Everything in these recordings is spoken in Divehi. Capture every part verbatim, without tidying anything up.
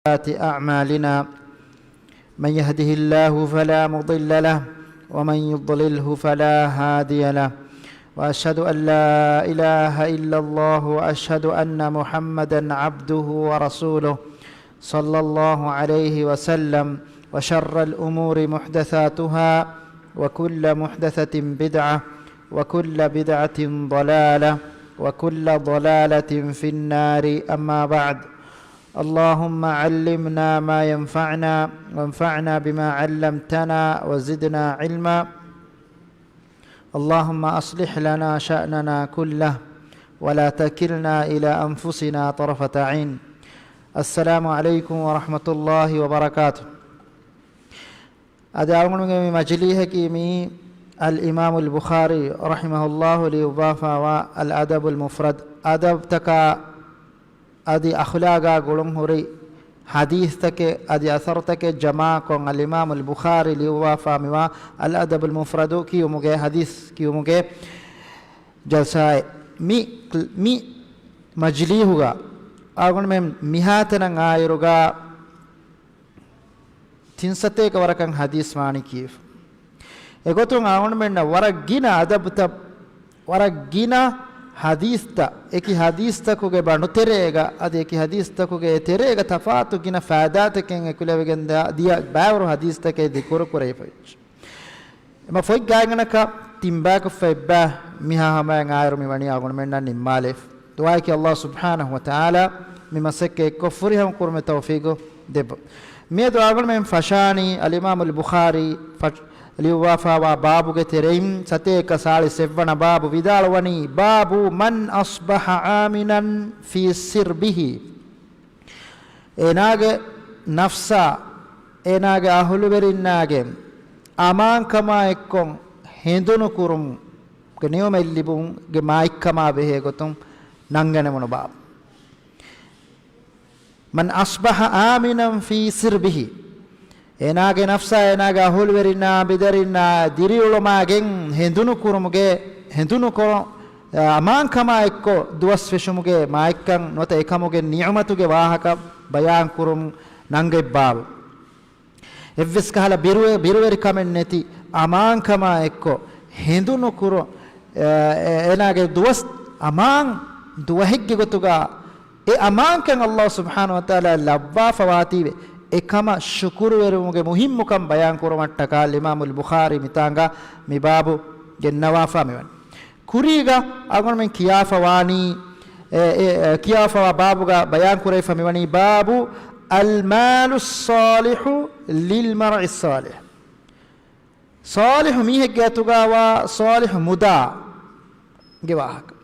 وسيئات أعمالنا. من يهده الله فلا مضل له، ومن يضلله فلا هادي له. وأشهد أن لا إله إلا الله، وأشهد أن محمدا عبده ورسوله، صلى الله عليه وسلم. وشر الأمور محدثاتها، وكل محدثة بدعة، وكل بدعة ضلالة، وكل ضلالة في النار. أما بعد، اللهم علمنا ما ينفعنا، وانفعنا بما علمتنا، وزدنا علما. اللهم أصلح لنا شأننا كله، ولا تكلنا إلى أنفسنا طرفة عين. السلام عليكم ورحمة الله وبركاته. އަދި އަޅުގަނޑުގެ މި މަޖިލީހަކީ މިއީ އަލްއިމާމުލް ބުޚާރީ ރަޙިމަހުﷲ ލިޔުއްވާފާވާ އަލްއަދަބުލް މުފްރަދް، އަދަބްތަކާ އަދި އަޚްލާގާ ގުޅުންހުރި ޙަދީޘްތަކެއް އަދި އަސަރުތަކެއް ޖަމާކޮށް، އަލްއިމާމުލް ބުޚާރީ ލިޔުއްވާފާ މިވާ އަލްއަދަބުލް މުފްރަދު ކިޔުމުގެ، ޙަދީޘް ކިޔުމުގެ ޖަލްސާއެއް. މި، މި މަޖިލީހުގަ އަޅުގަނޑުމެން މިހާތަނަށް އާއިރުގަ ތިން ސަތޭކަ ވަރަކަށް ޙަދީޘް ވާނީ ކީފަ؟ އެގޮތުން އަޅުގަނޑުމެންނަށް ވަރަށް ގިނަ އަދަބުތައް، ވަރަށް ގިނަ ޙަދީޘްތައް، އެކި ޙަދީޘްތަކުގެ ބަނޑުތެރޭގަ އަދި އެކި ޙަދީޘްތަކުގެ ތެރޭގަ ތަފާތު ގިނަ ފައިދާތަކެއް އެކުލެވިގެން ދާ، ދިޔަ ބައިވަރު ޙަދީޘްތަކެއް ޛިކުރު ކުރެވިފައިވެއްޖެ. އެމަ ފޮތް ގާތްގަނޑަކަށް ތިން ބަޔަކު ފައްބާ މިހާ ހަމަޔަށް އާއިރު މި ވަނީ އަޅުގަނޑުމެންނަށް ނިންމާލެވި. ދުޢާއަކީ ﷲ ސުބްޙާނަހު ވަތަޢާލާ މި މަސައްކަތް އެއްކޮށް ފުރިހަމަ ކުރުމެއް ތައުފީގު ދެއްވަ. މިއަދު އަޅުގަނޑުމެން ފަށާނީ އަލްއިމާމުލް ބުޚާރީ ފަށް-، ލިޔުއްވާފާވާ ބާބުގެ ތެރެއިން ސަތޭކަ ސާޅީސް އެއްވަނަ ބާބު ވިދާޅުވަނީ، باب من أصبح آمنا في سربه. އޭނާގެ ނަފްސާ، އޭނާގެ އަހުލުވެރިންނާގެ އަމާންކަމާ އެއްކޮށް ހެނދުނުކުރުމުގެ ނިޢުމަތް ލިބުމުގެ މާތްކަމާ ބެހޭ ގޮތުން ނަންގަނެވުނު ބާބު. من أصبح آمنا في سربه. އޭނާގެ ނަފްސާ، އޭނާގެ އަހުލުވެރިންނާ، އަނބިދަރިންނާ ދިރިއުޅުމާގެން ހެނދުނުކުރުމުގެ، ހެނދުނުކޮށް، އަމާންކަމާ އެއްކޮށް ދުވަސް ފެށުމުގެ މާތްކަން ނުވަތަ އެކަމުގެ ނިޢުމަތުގެ ވާހަކަ ބަޔާން ކުރުން ނަންގަތް ބާބު. އެއްވެސް ކަހަލަ ބިރުވެ-، ބިރުވެރިކަމެއް ނެތި އަމާންކަމާ އެއްކޮށް ހެނދުނުކުރު، އެ-، އެ-، އޭނާގެ ދުވަސް އަމާން ދުވަހެއްގެ ގޮތުގަ އެ އަމާންކަން ﷲ ސުބްޙާނަހު ވަތަޢާލާ ލައްވާފަ ވާތީވެ، އެކަމަށް ޝުކުރުވެރިވުމުގެ މުހިއްމުކަން ބަޔާން ކުރުމަށްޓަކާ އަލްއިމާމުލް ބުޚާރީ މިތާނގަ މި ބާބު ގެންނަވާފާ މިވަނީ. ކުރީގަ އަޅުގަނޑުމެން ކިޔާފަ ވާނީ، އެ، އެ، އެ، ކިޔާފަވާ ބާބުގަ ބަޔާން ކުރެވިފަ މިވަނީ، باب المال الصالح للمرء الصالح. ޞާލިޙު މީހެއްގެ އަތުގަވާ ޞާލިޙު މުދާގެ ވާހަކަ.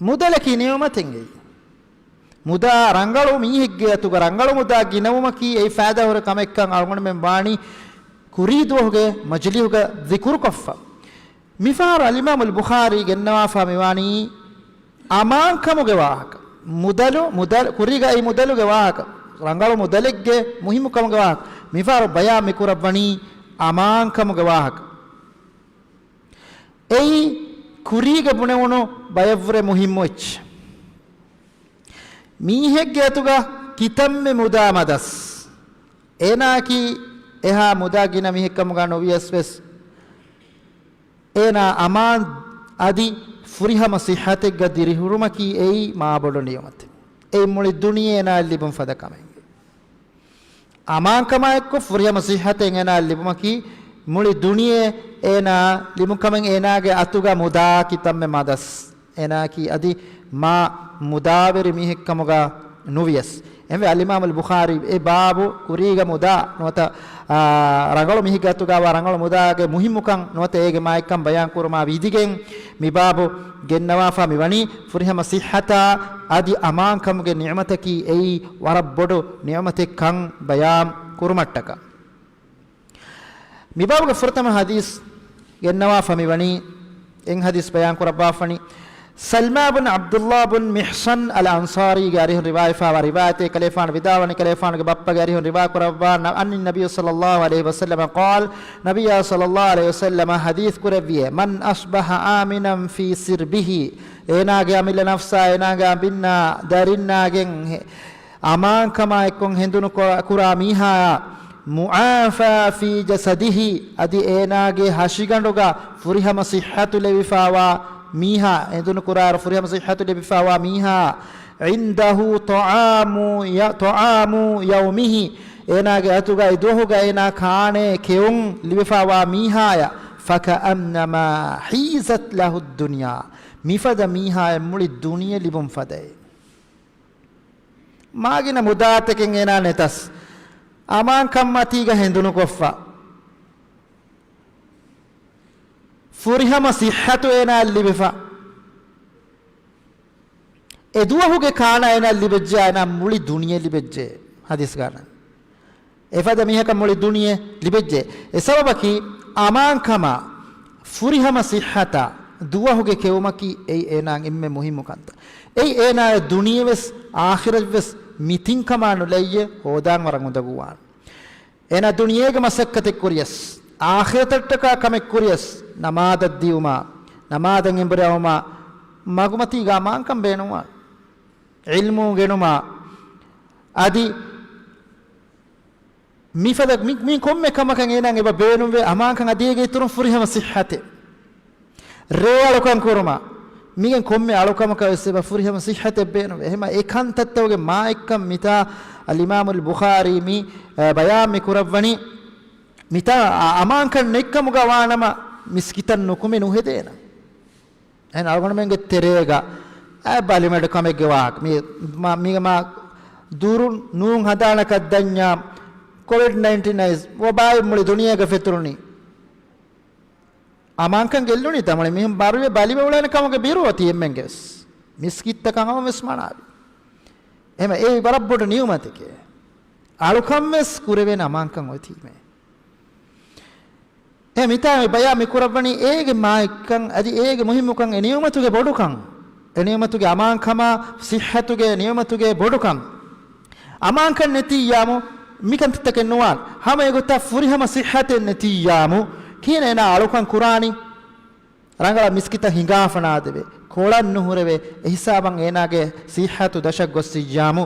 މުދަލަކީ ނިޢުމަތެއްގައި. މުދާ ރަނގަޅު މީހެއްގެ އަތުގަ ރަނގަޅު މުދާ ގިނަވުމަކީ އެއީ ފައިދާހުރި ކަމެއްކަން އަޅުގަނޑުމެން ވާނީ ކުރީ ދުވަހުގެ މަޖިލީހުގަ ޛިކުރުކޮށްފަ. މިފަހަރު އަލްއިމާމުލް ބުޚާރީ ގެންނަވާފާ މިވާނީ އަމާންކަމުގެ ވާހަކަ. މުދަލު، މުދަލު، ކުރީގައި މުދަލުގެ ވާހަކަ. ރަނގަޅު މުދަލެއްގެ މުހިއްމުކަމުގެ ވާހަކަ. މިފަހަރު ބަޔާން މިކުރައްވަނީ އަމާންކަމުގެ ވާހަކަ. އެއީ ކުރީގަ ބުނެވުނު ބަޔަށްވުރެ މުހިއްމު އެއްޗެއް. މީހެއްގެ އަތުގަ ކިތަންމެ މުދާ މަދަސް، އޭނާއަކީ އެހާ މުދާ ގިނަ މީހެއްކަމުގަ ނުވިޔަސް ވެސް، އޭނާ އަމާން އަދި ފުރިހަމަ ޞިއްޙަތެއްގަ ދިރިހުރުމަކީ އެއީ މާބޮޑު ނިޢުމަތެއް. އެއީ މުޅި ދުނިޔެ އޭނާއަށް ލިބުން ފަދަ ކަމެއް. އަމާންކަމާ އެއްކޮށް ފުރިހަމަ ޞިއްޙަތެއް އޭނާއަށް ލިބުމަކީ މުޅި ދުނިޔެ އޭނާ ލިބުން ކަމެއް. އޭނާގެ އަތުގަ މުދާ ކިތަންމެ މަދަސް، އޭނާއަކީ އަދި މާ މުދާވެރި މީހެއްކަމުގަ ނުވިޔަސް. އެހެންވެ، އަލްއިމާމުލް ބުޚާރީ އެ ބާބު ކުރީގަ މުދާ ނުވަތަ، އާ، ރަނގަޅު މީހެއްގެ އަތުގަވާ ރަނގަޅު މުދާގެ މުހިއްމުކަން ނުވަތަ އޭގެ މާތްކަން ބަޔާން ކުރުމާ ވިދިގެން މި ބާބު ގެންނަވާފާ މިވަނީ ފުރިހަމަ ޞިއްޙަތާ އަދި އަމާންކަމުގެ ނިޢުމަތަކީ އެއީ ވަރަށް ބޮޑު ނިޢުމަތެއްކަން ބަޔާން ކުރުމަށްޓަކާ. މިބާބުގެ ފުރަތަމަ ޙަދީޘް ގެންނަވާފަ މިވަނީ، އެއް ޙަދީޘް ބަޔާން ކުރައްވާފަނީ، ސަލްމާ ބުން ޢަބްދުﷲ ބުން މިޙްޞަން އަލް އަންޞާރީގެ އަރިހުން ރިވާޔަތްވާ ރިވާޔަތެއް ކަލޭފާނު ވިދާޅުވަނީ، ކަލޭފާނުގެ ބައްޕަގެ އަރިހުން ރިވާ ކުރައްވާ، އަން ނަބިއްޔި ޞައްލަﷲ ޢަލައިހި ވަސައްލަމަ ޤާލް، ނަބިއްޔާ ޞައްލަﷲ ޢަލައިހި ވަސައްލަމަ ޙަދީޘް ކުރެއްވިއޭ، މަން އަޞްބަޙަ އާމިނަން ފީ ސިރްބިހި، އޭނާގެ އަމިއްލަ ނަފްސާ، އޭނާގެ އަނބިންނާ، ދަރިންނާގެން ހެ-، އަމާންކަމާ އެއްކޮށް ހެނދުނު ކުރާ، ކުރާ މީހާއާ، މުޢާފާ ފީ ޖަސަދިހި، އަދި އޭނާގެ ހަށިގަނޑުގަ ފުރިހަމަ ޞިއްޙަތު ލެވިފާވާ މީހާ، ހެނދުނު ކުރާއިރު ފުރިހަމަ ޞިއްޙަތު ލެވިފާވާ މީހާ، ޢިންދަހު ޠަޢާމު ޔަ-، ޠަޢާމު ޔައުމިހި، އޭނާގެ އަތުގައި ދުވަހުގަ އޭނާ ކާނޭ ކެއުން ލިބިފާވާ މީހާޔަށް، ފަކައަންނަމާ ޙީޒަތް ލަހު ދުންޔާ، މިފަދަ މީހާޔަށް މުޅި ދުނިޔެ ލިބުން ފަދައި. މާގިނަ މުދާތަކެއް އޭނާ ނެތަސް، އަމާންކަންމަތީގަ ހެނދުނުކޮށްފަ، ފުރިހަމަ ޞިއްޙަތު އޭނާ ލިބިފަ، އެ ދުވަހުގެ ކާނާ އޭނާ ލިބެއްޖެ، އޭނާ މުޅި ދުނިޔެ ލިބެއްޖެ. ހަދީސްގަނަން އެފަދަ މީހަކަށް މުޅި ދުނިޔެ ލިބެއްޖެ. އެ ސަބަބަކީ އަމާންކަމާ ފުރިހަމަ ޞިއްޙަތާ ދުވަހުގެ ކެއުމަކީ އެއީ އޭނާ އެންމެ މުހިއްމު ކަންތައް. އެއީ އޭނާ ދުނިޔެވެސް އާޚިރަތްވެސް މި ތިން ކަމާ ނުލައްޔޭ ހޯދާން ވަރަށް އުނދަގޫވާނެ. އޭނާ ދުނިޔޭގެ މަސައްކަތެއް ކުރިޔަސް، އާޚިރަތަށްޓަކާ ކަމެއް ކުރިޔަސް، ނަމާދަށް ދިއުމާ، ނަމާދަށް އެނބުރި އައުމާ، މަގުމަތީގަ އަމާންކަން ބޭނުންވާނެ. ޢިލްމު ގެނުމާ، އަދި މިފަދަ މި، މި ކޮންމެ ކަމަކަށް އޭނާ އެބަ ބޭނުންވޭ އަމާންކަން އަދި އޭގެ އިތުރުން ފުރިހަމަ ޞިއްޙަތެއް. ރޭ އަޅުކަން ކުރުމަށް މިގެން ކޮންމެ އަޅުކަމަކަށް ވެސް އެބަ ފުރިހަމަ ޞިއްޙަތެއް ބޭނުންވޭ. އެހެމަ އެ ކަންތައްތަކުގެ މާތްކަން މިތާ އަލްއިމާމުލް ބުޚާރީ މި، އަ، ބަޔާން މި ކުރައްވަނީ. މިތާ އަ، އަމާންކަން ނެތްކަމުގަ ވާނަމަ މިސްކިތަށް ނުކުމެ ނުހެދޭނަ. އެހެން އަޅުގަނޑުމެންގެ ތެރޭގަ އައި ބަލިމެޑު ކަމެއްގެ ވާހަކަ. މީ، މާ، މީގެ މާ ދުރުން ނޫން ހަނދާނަކަށް ދަންޏާ ކޮވިޑް ނައިންޓީން އައިސް ވަބާއެއް މުޅި ދުނިޔޭގަ ފެތުރުނީ. އަމާންކަން ގެއްލުނީތަ މުޅި މީހުން ބަރުވެ ބަލިވެ އުޅޭނެ ކަމުގެ ބިރު އޮތީ އެންމެންގެ ވެސް. މިސްކިތްތަކަށް ހަމަ ވެސް މަނާވި. އެހެމަ އެއީ ވަރަށް ބޮޑު ނިޢުމަތެކޭ. އަޅުކަން ވެސް ކުރެވޭނެ އަމާންކަން އޮތީމޭ. އެ މިތާ މި ބަޔާން މި ކުރައްވަނީ އޭގެ މާތްކަން އަދި އޭގެ މުހިއްމުކަން އެ ނިޢުމަތުގެ ބޮޑުކަން. އެ ނިޢުމަތުގެ އަމާންކަމާ ޞިއްޙަތުގެ ނިޢުމަތުގެ ބޮޑުކަން. އަމާންކަން ނެތިއްޔާމު މިކަންތައްތަކެއް ނުވާން. ހަމަ އެގޮތަށް ފުރިހަމަ ޞިއްޙަތެއް ނެތިއްޔާމު ކިހިނެއް އޭނާ އަޅުކަން ކުރާނީ؟ ރަނގަޅަށް މިސްކިތަށް ހިނގާފަ ނާދެވޭ. ކޮޅަށް ނުހުރެވޭ. އެހިސާބަށް އޭނާގެ ޞިއްޙަތު ދަށަށް ގޮއްސިއްޔާމު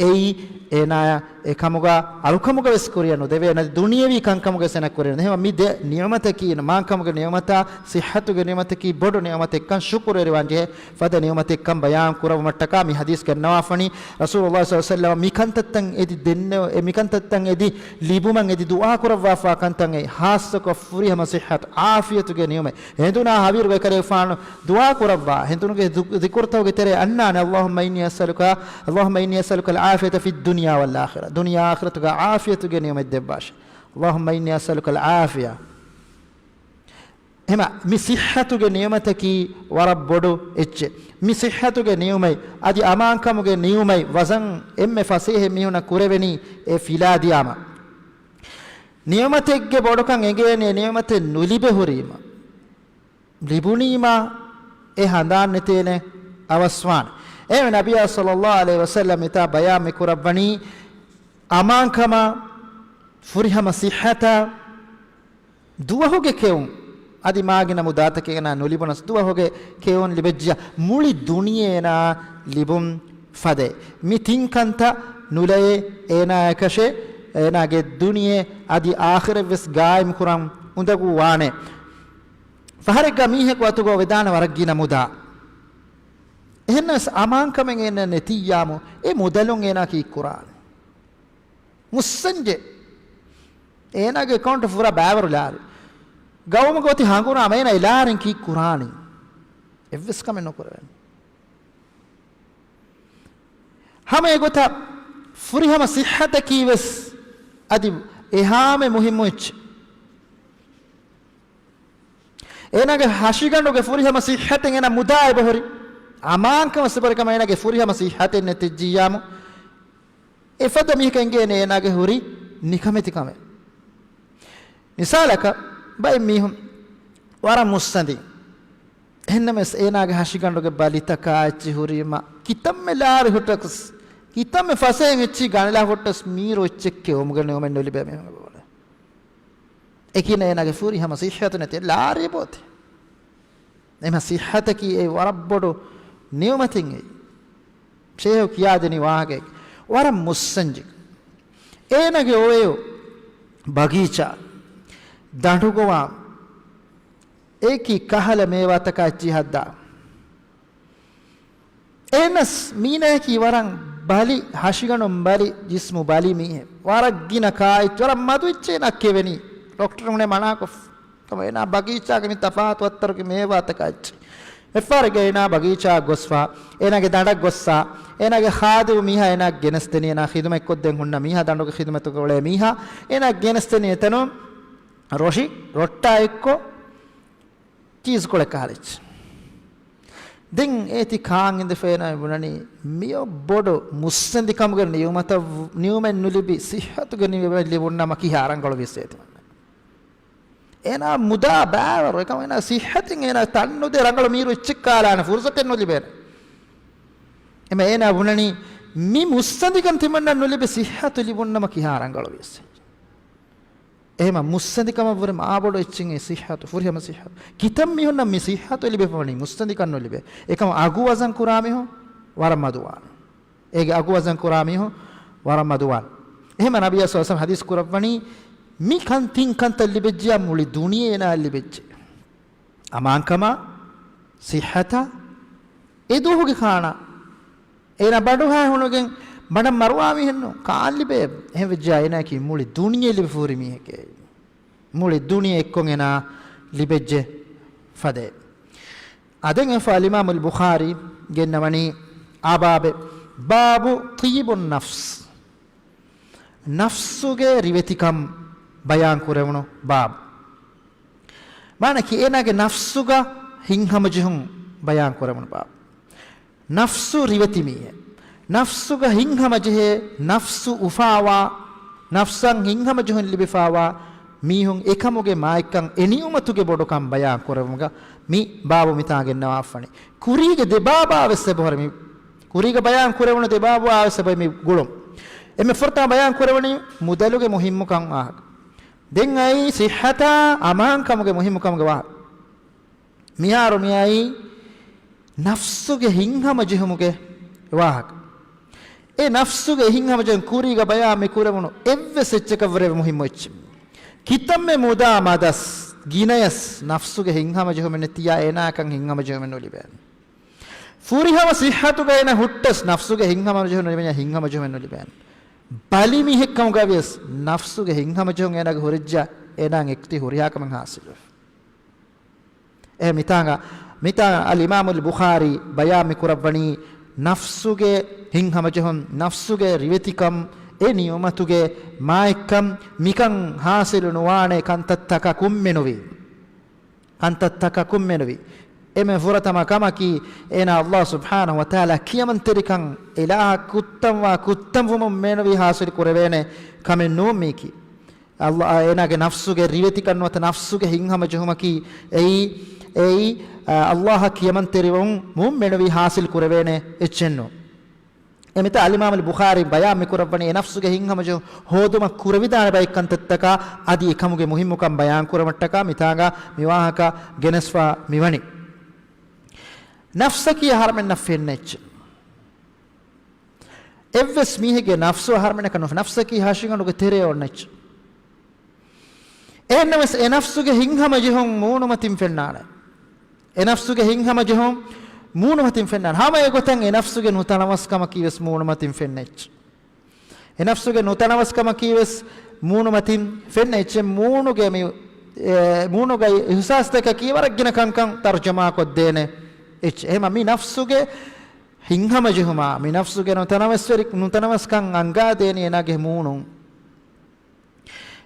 އެއީ އޭނާޔަށް އެކަމުގަ އަޅުކަމުގަ ވެސް ކުރިއަށް ނުދެވޭ. ނަދި ދުނިޔެވީ ކަންކަމުގަ ވެސް އޭނާ ކުރިއަށް ނުދެވޭ. މި ދެ ނިޢުމަތަކީ، މާންކަމުގެ ނިޢުމަތާ، ޞިއްޙަތުގެ ނިޢުމަތަކީ ބޮޑު ނިޢުމަތެއްކަން ޝުކުރުވެރިވާން ޖެހޭ. ފަދަ ނިޢުމަތެއްކަން ބަޔާން ކުރައްވުމަށްޓަކާ މި ޙަދީޘް ގެންނަވާފަނީ. ރަސޫލުﷲ ޞައްލަﷲު ޢަލައިހި ވަސައްލަމަ މި ކަންތައްތައް އެދި ދެންނެވި، އެ މި ކަންތައްތައް އެދި ލިބުމަށް އެދި ދުޢާ ކުރައްވާފާ ކަންތައް އެއީ، ޚާއްޞަކޮށް ފުރިހަމަ ޞިއްޙަތު، ޢާފިޔަތުގެ ނިޢުމަތް. ހެނދުނާ ހަވީރުގައި ކަލޭގެފާނު ދުޢާ ކުރައްވާ، ހެނދުނުގެ ދު-، ޛިކުރުތަކުގެ ތެރޭ އަންނާނެ، اللهم إني أسألك، اللهم إني أسألك العافية في الدنيا والآخرة. ދުނިޔެ އާޚިރަތުގަ ޢާފިޔަތުގެ ނިޢުމަތް ދެއްވާށޭ. اللهم إني أسألك العافية. އެހެމަ މި ޞިއްޙަތުގެ ނިޢުމަތަކީ ވަރަށް ބޮޑު އެއްޗެއް. މި ޞިއްޙަތުގެ ނިޢުމަތް އަދި އަމާންކަމުގެ ނިޢުމަތް ވަޒަން އެންމެ ފަސޭހަ މީހުނަށް ކުރެވެނީ އެ ފިލާ ދިޔާމަ. ނިޢުމަތެއްގެ ބޮޑުކަން އެނގޭނެ ނިޢުމަތެއް ނުލިބެ ހުރީމަ. ލިބުނީމާ އެ ހަނދާން ނެތޭނެ އަވަސްވާނެ. އެހެން ނަބިއްޔާ ޞައްލަﷲު ޢަލައިހި ވަސައްލަމަ މިތާ ބަޔާން މި ކުރައްވަނީ އަމާންކަމާ، ފުރިހަމަ ޞިއްޙަތާ، ދުވަހުގެ ކެއުން، އަދި މާގިނަ މުދާތަކެއް އޭނާ ނުލިބުނަސް ދުވަހުގެ ކެއުން ލިބެއްޖިޔާ މުޅި ދުނިޔެ އޭނާ ލިބުން ފަދައި. މި ތިން ކަންތައް ނުލައޭ އޭނާޔަކަށެއް، އޭނާގެ ދުނިޔެ އަދި އާޚިރަތްވެސް ގާއިމް ކުރަން އުނދަގޫ ވާނެ. ފަހަރެއްގަ މީހަކު އަތުގަ ވެދާނެ ވަރަށް ގިނަ މުދާ. އެހެންނަމަވެސް އަމާންކަމެއް އޭނަ ނެތިއްޔާމު، އެ މުދަލުން އޭނާ ކީއްކުރާނެ؟ މުއްސަންޖެ. އޭނާގެ އެކައުންޓް ފުރާ ބައިވަރު ލާރި. ގައުމުގަ އޮތި ހަނގުރާމަ އޭނާ އެ ލާރިން ކީއްކުރާނީ؟ އެއްވެސް ކަމެއް ނުކުރެވޭނެ. ހަމަ އެގޮތަށް ފުރިހަމަ ޞިއްޙަތަކީ ވެސް އަދި އެހާމެ މުހިއްމު އެއްޗެއް. އޭނާގެ ހަށިގަނޑުގެ ފުރިހަމަ ޞިއްޙަތެއް އޭނާ މުދާ އެބަހުރި. އަމާންކަމަށް ސިފަރިކަމަށް އޭނާގެ ފުރިހަމަ ޞިއްޙަތެއް ނެތިއްޖިއްޔާމު، އެފަދަ މީހަކަށް އެނގޭނެ އޭނާގެ ހުރި ނިކަމެތިކަމެއް. މިސާލަކަށް، ބައެއް މީހުން ވަރަށް މުއްސަނދި. އެހެންނަމަވެސް، އޭނާގެ ހަށިގަނޑުގެ ބަލިތަކާ އެއްޗިހި ހުރީމަ، ކިތަންމެ ލާރި ހުއްޓަސް، ކިތަންމެ ފަސޭހައިން އެއްޗިހި ގަނެލާ ހުއްޓަސް، މީރު އެއްޗެއް ކެއުމުގެ ނިޢުމަތް ނުލިބޭ މީހުން އެބައުޅޭ. އެކިން އޭނާގެ ފުރިހަމަ ޞިއްޙަތު ނެތި ލާރި ބޯތި. އެމަ ޞިއްޙަތަކީ އެ ވަރަށް ބޮޑު ނިޢުމަތެއް އެއީ. ޝޭހު ކިޔާދިނި ވާހަކައެއް. ވަރަށް މުއްސަންޖެހި. އޭނާގެ އޮވެޔޮ ބަގީޗާ ދަނޑުގޮވާ އެކި ކަހަލަ މޭވާތަކާ އެއްޗި ހައްދާ. އޭނަސް މީނައަކީ ވަރަށް ބަލި، ހަށިގަނޑުން ބަލި، ޖިސްމު ބަލި މީހެއް. ވަރަށް ގިނަ ކާއެއްޗެއް، ވަރަށް މަދު އެއްޗެއް އޭނާ ކެވެނީ. ޑޮކްޓަރުން މަނާކޮށްފަ. ކަމަށް އޭނާ ބަގީޗާގެ މި ތަފާތު އައްތަރުގެ މޭވާތަކާ އެއްޗެއް. އެއްފަހަރެއްގަ އޭނާ ބަގީޗާ ގޮސްފަ، އޭނާގެ ދަނޑަށް ގޮއްސާ، އޭނާގެ ޚާދިމު މީހާ އޭނާ ގެނެސްދެނީ، އޭނާ ޚިދުމަތް ކޮށްދޭން ހުންނަ މީހާ، ދަނޑުގެ ޚިދުމަތުގަ އުޅޭ މީހާ، އޭނާ ގެނެސްދެނީ އެތަނުން ރޮށި، ރޮއްޓާ އެއްކޮށް، ޗީޒް ކޮޅެއް ކަހަލަ އެއްޗެއް. ދެން އޭތި ކާން އިނދެފަ އޭނާ ބުނަނީ، މިއޮ ބޮޑު މުއްސަނދިކަމުގެ ނިޢުމަތަށް، ނިޢުމަތް ނުލިބި ސިއްހަތުގެ ނިޢުމަތް ލިބުންނަމަ ކިހާ ރަނގަޅުވިޔަސް އޭތި. އޭނާ މުދާ ބާވަރު، އެކަމަ އޭނާ ސިއްހަތިން އޭނާ ތަންނުދޭ ރަނގަޅު މީރު އެއްޗެއް ކާލާނެ ފުރުސަތެއް ނުލިބޭނެ. އެމަ އޭނާ ބުނަނީ، މި މުއްސަނދިކަން ތިމަންނަ ނުލިބި ސިއްހަތު ލިބުންނަމަ ކިހާ ރަނގަޅުވިޔަސް. އެހެމަ މުއްސަނދިކަމަށްވުރެ މާބޮޑު އެއްޗެއް އެ ސިއްހަތު، ފުރިހަމަ ސިއްހަތު. ކިތަން މީހުންނަށް މި ސިއްހަތު ލިބެފަވަނީ މުއްސަނދިކަން ނުލިބޭ. އެކަމަ އަގު ވަޒަން ކުރާ މީހުން ވަރަށް މަދުވާނެ. އޭގެ އަގު ވަޒަން ކުރާ މީހުން ވަރަށް މަދުވާނެ. އެހެމަ ނަބިއްޔާ ޞައްލަﷲު ޢަލައިހި ވަސައްލަމަ ޙަދީޘް ކުރައްވަނީ، މި ކަން ތިން ކަންތައް ލިބެއްޖެޔާ މުޅި ދުނިޔެ އޭނާއަށް ލިބެއްޖެ. އަމާންކަމާ، ސިއްހަތާ، އެ ދުވަހުގެ ޚާނާ. އޭނާ ބަނޑުހައި ހުންނަގެން ބަނޑަށް މަރުވާ މީހެއްނު ކާން ލިބޭ. އެހެން ވެއްޖެޔާ އޭނާއަކީ މުޅި ދުނިޔެ ލިބިފަ ހުރި މީހެކޭ. މުޅި ދުނިޔެ އެއްކޮށް އޭނާ ލިބެއްޖެ ފަދައެއް. އާދެން އެފަ އަލްއިމާމު އަލްބުޚާރީ ގެންނަވަނީ އާ ބާބެއް، ބާބު ޠީބު ނަފްސް. ނަފްސުގެ ރިވެތިކަން ބަޔާން ކުރެވުނު ބާބު. މާނައަކީ އޭނާގެ ނަފްސުގަ ހިތްހަމަޖެހުން ބަޔާން ކުރެވުނު ބާބު. ނަފްސު ރިވެތި މީހެއް. ނަފްސުގަ ހިތްހަމަޖެހޭ، ނަފްސު އުފާވާ، ނަފްސަށް ހިތްހަމަޖެހުން ލިބިފާވާ މީހުން އެކަމުގެ މާތްކަން، އެ ނިޢުމަތުގެ ބޮޑުކަން ބަޔާން ކުރެވުމުގަ މި ބާބު މިތާ ގެންނަވާފަނީ. ކުރީގެ ދެ ބާބާ ވެސް އެބަހުރި މި، ކުރީގަ ބަޔާން ކުރެވުނު ދެ ބާބާ ވެސް އެބަ މި ގުޅުން. އެންމެ ފުރަތަމަ ބަޔާން ކުރެވުނީ މުދަލުގެ މުހިއްމުކަން ވާހަކަ. ދެން އައީ ސިއްހަތާ އަމާންކަމުގެ މުހިއްމުކަމުގެ ވާހަކަ. މިހާރު މިއައީ ނަފްސުގެ ހިތްހަމަޖެހުމުގެ ވާހަކަ. އެ ނަފްސުގެ ހިތްހަމަޖެހުން ކުރީގަ ބަޔާން މި ކުރެވުނު އެއްވެސް އެއްޗަކަށްވުރެ މުހިއްމު އެއްޗެއް. ކިތަންމެ މުދާ މަދަސް ގިނަޔަސް ނަފްސުގެ ހިތްހަމަޖެހުމެއް ނެތިޔާ އޭނާއަކަށް ހިތްހަމަޖެހުމެއް ނުލިބޭނެ. ފުރިހަމަ ސިއްހަތުގަ އޭނާ ހުއްޓަސް ނަފްސުގެ ހިތްހަމަޖެހުން ނުލިބެންޏާ ހިތްހަމަޖެހުމެއް ނުލިބޭނެ. ބަލި މީހެއްކަމުގަ ވިޔަސް ނަފްސުގެ ހިތްހަމަޖެހުން އޭނާގެ ހުރެއްޖާ އޭނާއަށް އެކްޓި ހުރިހާ ކަމެއް ހާސިލުވެފަ. އެ މިތާނގަ، މިތާ އަލްއިމާމު އަލްބުޚާރީ ބަޔާން މި ކުރައްވަނީ ނަފްސުގެ ހިތްހަމަޖެހުން، ނަފްސުގެ ރިވެތިކަން، އެ ނިޢުމަތުގެ މާތްކަން، މިކަން ހާސިލު ނުވާނެ ކަންތައްތަކަކުންމެނުވީ. ކަންތައްތަކަކުންމެނުވީ. އެންމެ ފުރަތަމަ ކަމަކީ، އޭނާ ﷲ ސުބްޙާނަހު ވަތަޢާލާ ކިޔަމަންތެރިކަން، އިލާހަށް ކުއްތަންވާ ކުއްތަންވުމުން މެނުވީ ހާސިލު ކުރެވޭނެ ކަމެއް ނޫން މީކީ. ﷲ، އޭނާގެ ނަފްސުގެ ރިވެތިކަން ނުވަތަ ނަފްސުގެ ހިތްހަމަޖެހުމަކީ އެއީ، އެއީ، އާ، ﷲ އަށް ކިޔަމަންތެރިވުން މުން މެނުވީ ހާސިލް ކުރެވޭނެ އެއްޗެއްނު. އެ މިތާ އަލްއިމާމު އަލްބުޚާރީ ބަޔާން މި ކުރައްވަނީ އެ ނަފްސުގެ ހިތްހަމަޖެހުން ހޯދުމަށް ކުރެވިދާނެ ބައެއް ކަންތައްތަކާ އަދި އެކަމުގެ މުހިއްމުކަން ބަޔާން ކުރުމަށްޓަކާ މިތާނގަ މި ވާހަކަ ގެނެސްފަ މިވަނީ. ނަފްސަކީ އަހަރެމެންނަށް ފެންނަ އެއްޗެއް. އެއްވެސް މީހެއްގެ ނަފްސު އަހަރެމެންނަކަށް ނުފެނޭ. ނަފްސަކީ ހަށިގަނޑުގެ ތެރޭ އޮންނަ އެއްޗެއް. އެހެންނަމަވެސް އެ ނަފްސުގެ ހިތްހަމަޖެހުން މޫނުމަތިން ފެންނާނެ. އެ ނަފްސުގެ ހިތްހަމަޖެހުން މޫނުމަތިން ފެންނާނެ. ހަމަ އެގޮތަށް އެ ނަފްސުގެ ނުތަނަވަސްކަމަކީ ވެސް މޫނުމަތިން ފެންނަ އެއްޗެއް. އެ ނަފްސުގެ ނުތަނަވަސްކަމަކީ ވެސް މޫނުމަތިން ފެންނަ އެއްޗެއް. މޫނުގެ މި، އެ، މޫނުގައި އިޙްސާސްތަކަކީ ވަރަށް ގިނަ ކަންކަން ތަރުޖަމާކޮށްދޭނެ އެއްޗެއް. އެހެމަ މި ނަފްސުގެ ހިތްހަމަޖެހުމާ، މި ނަފްސުގެ ނުތަނަވަސްވެރި، ނުތަނަވަސްކަން އަންގާދޭނީ އޭނާގެ މޫނުން.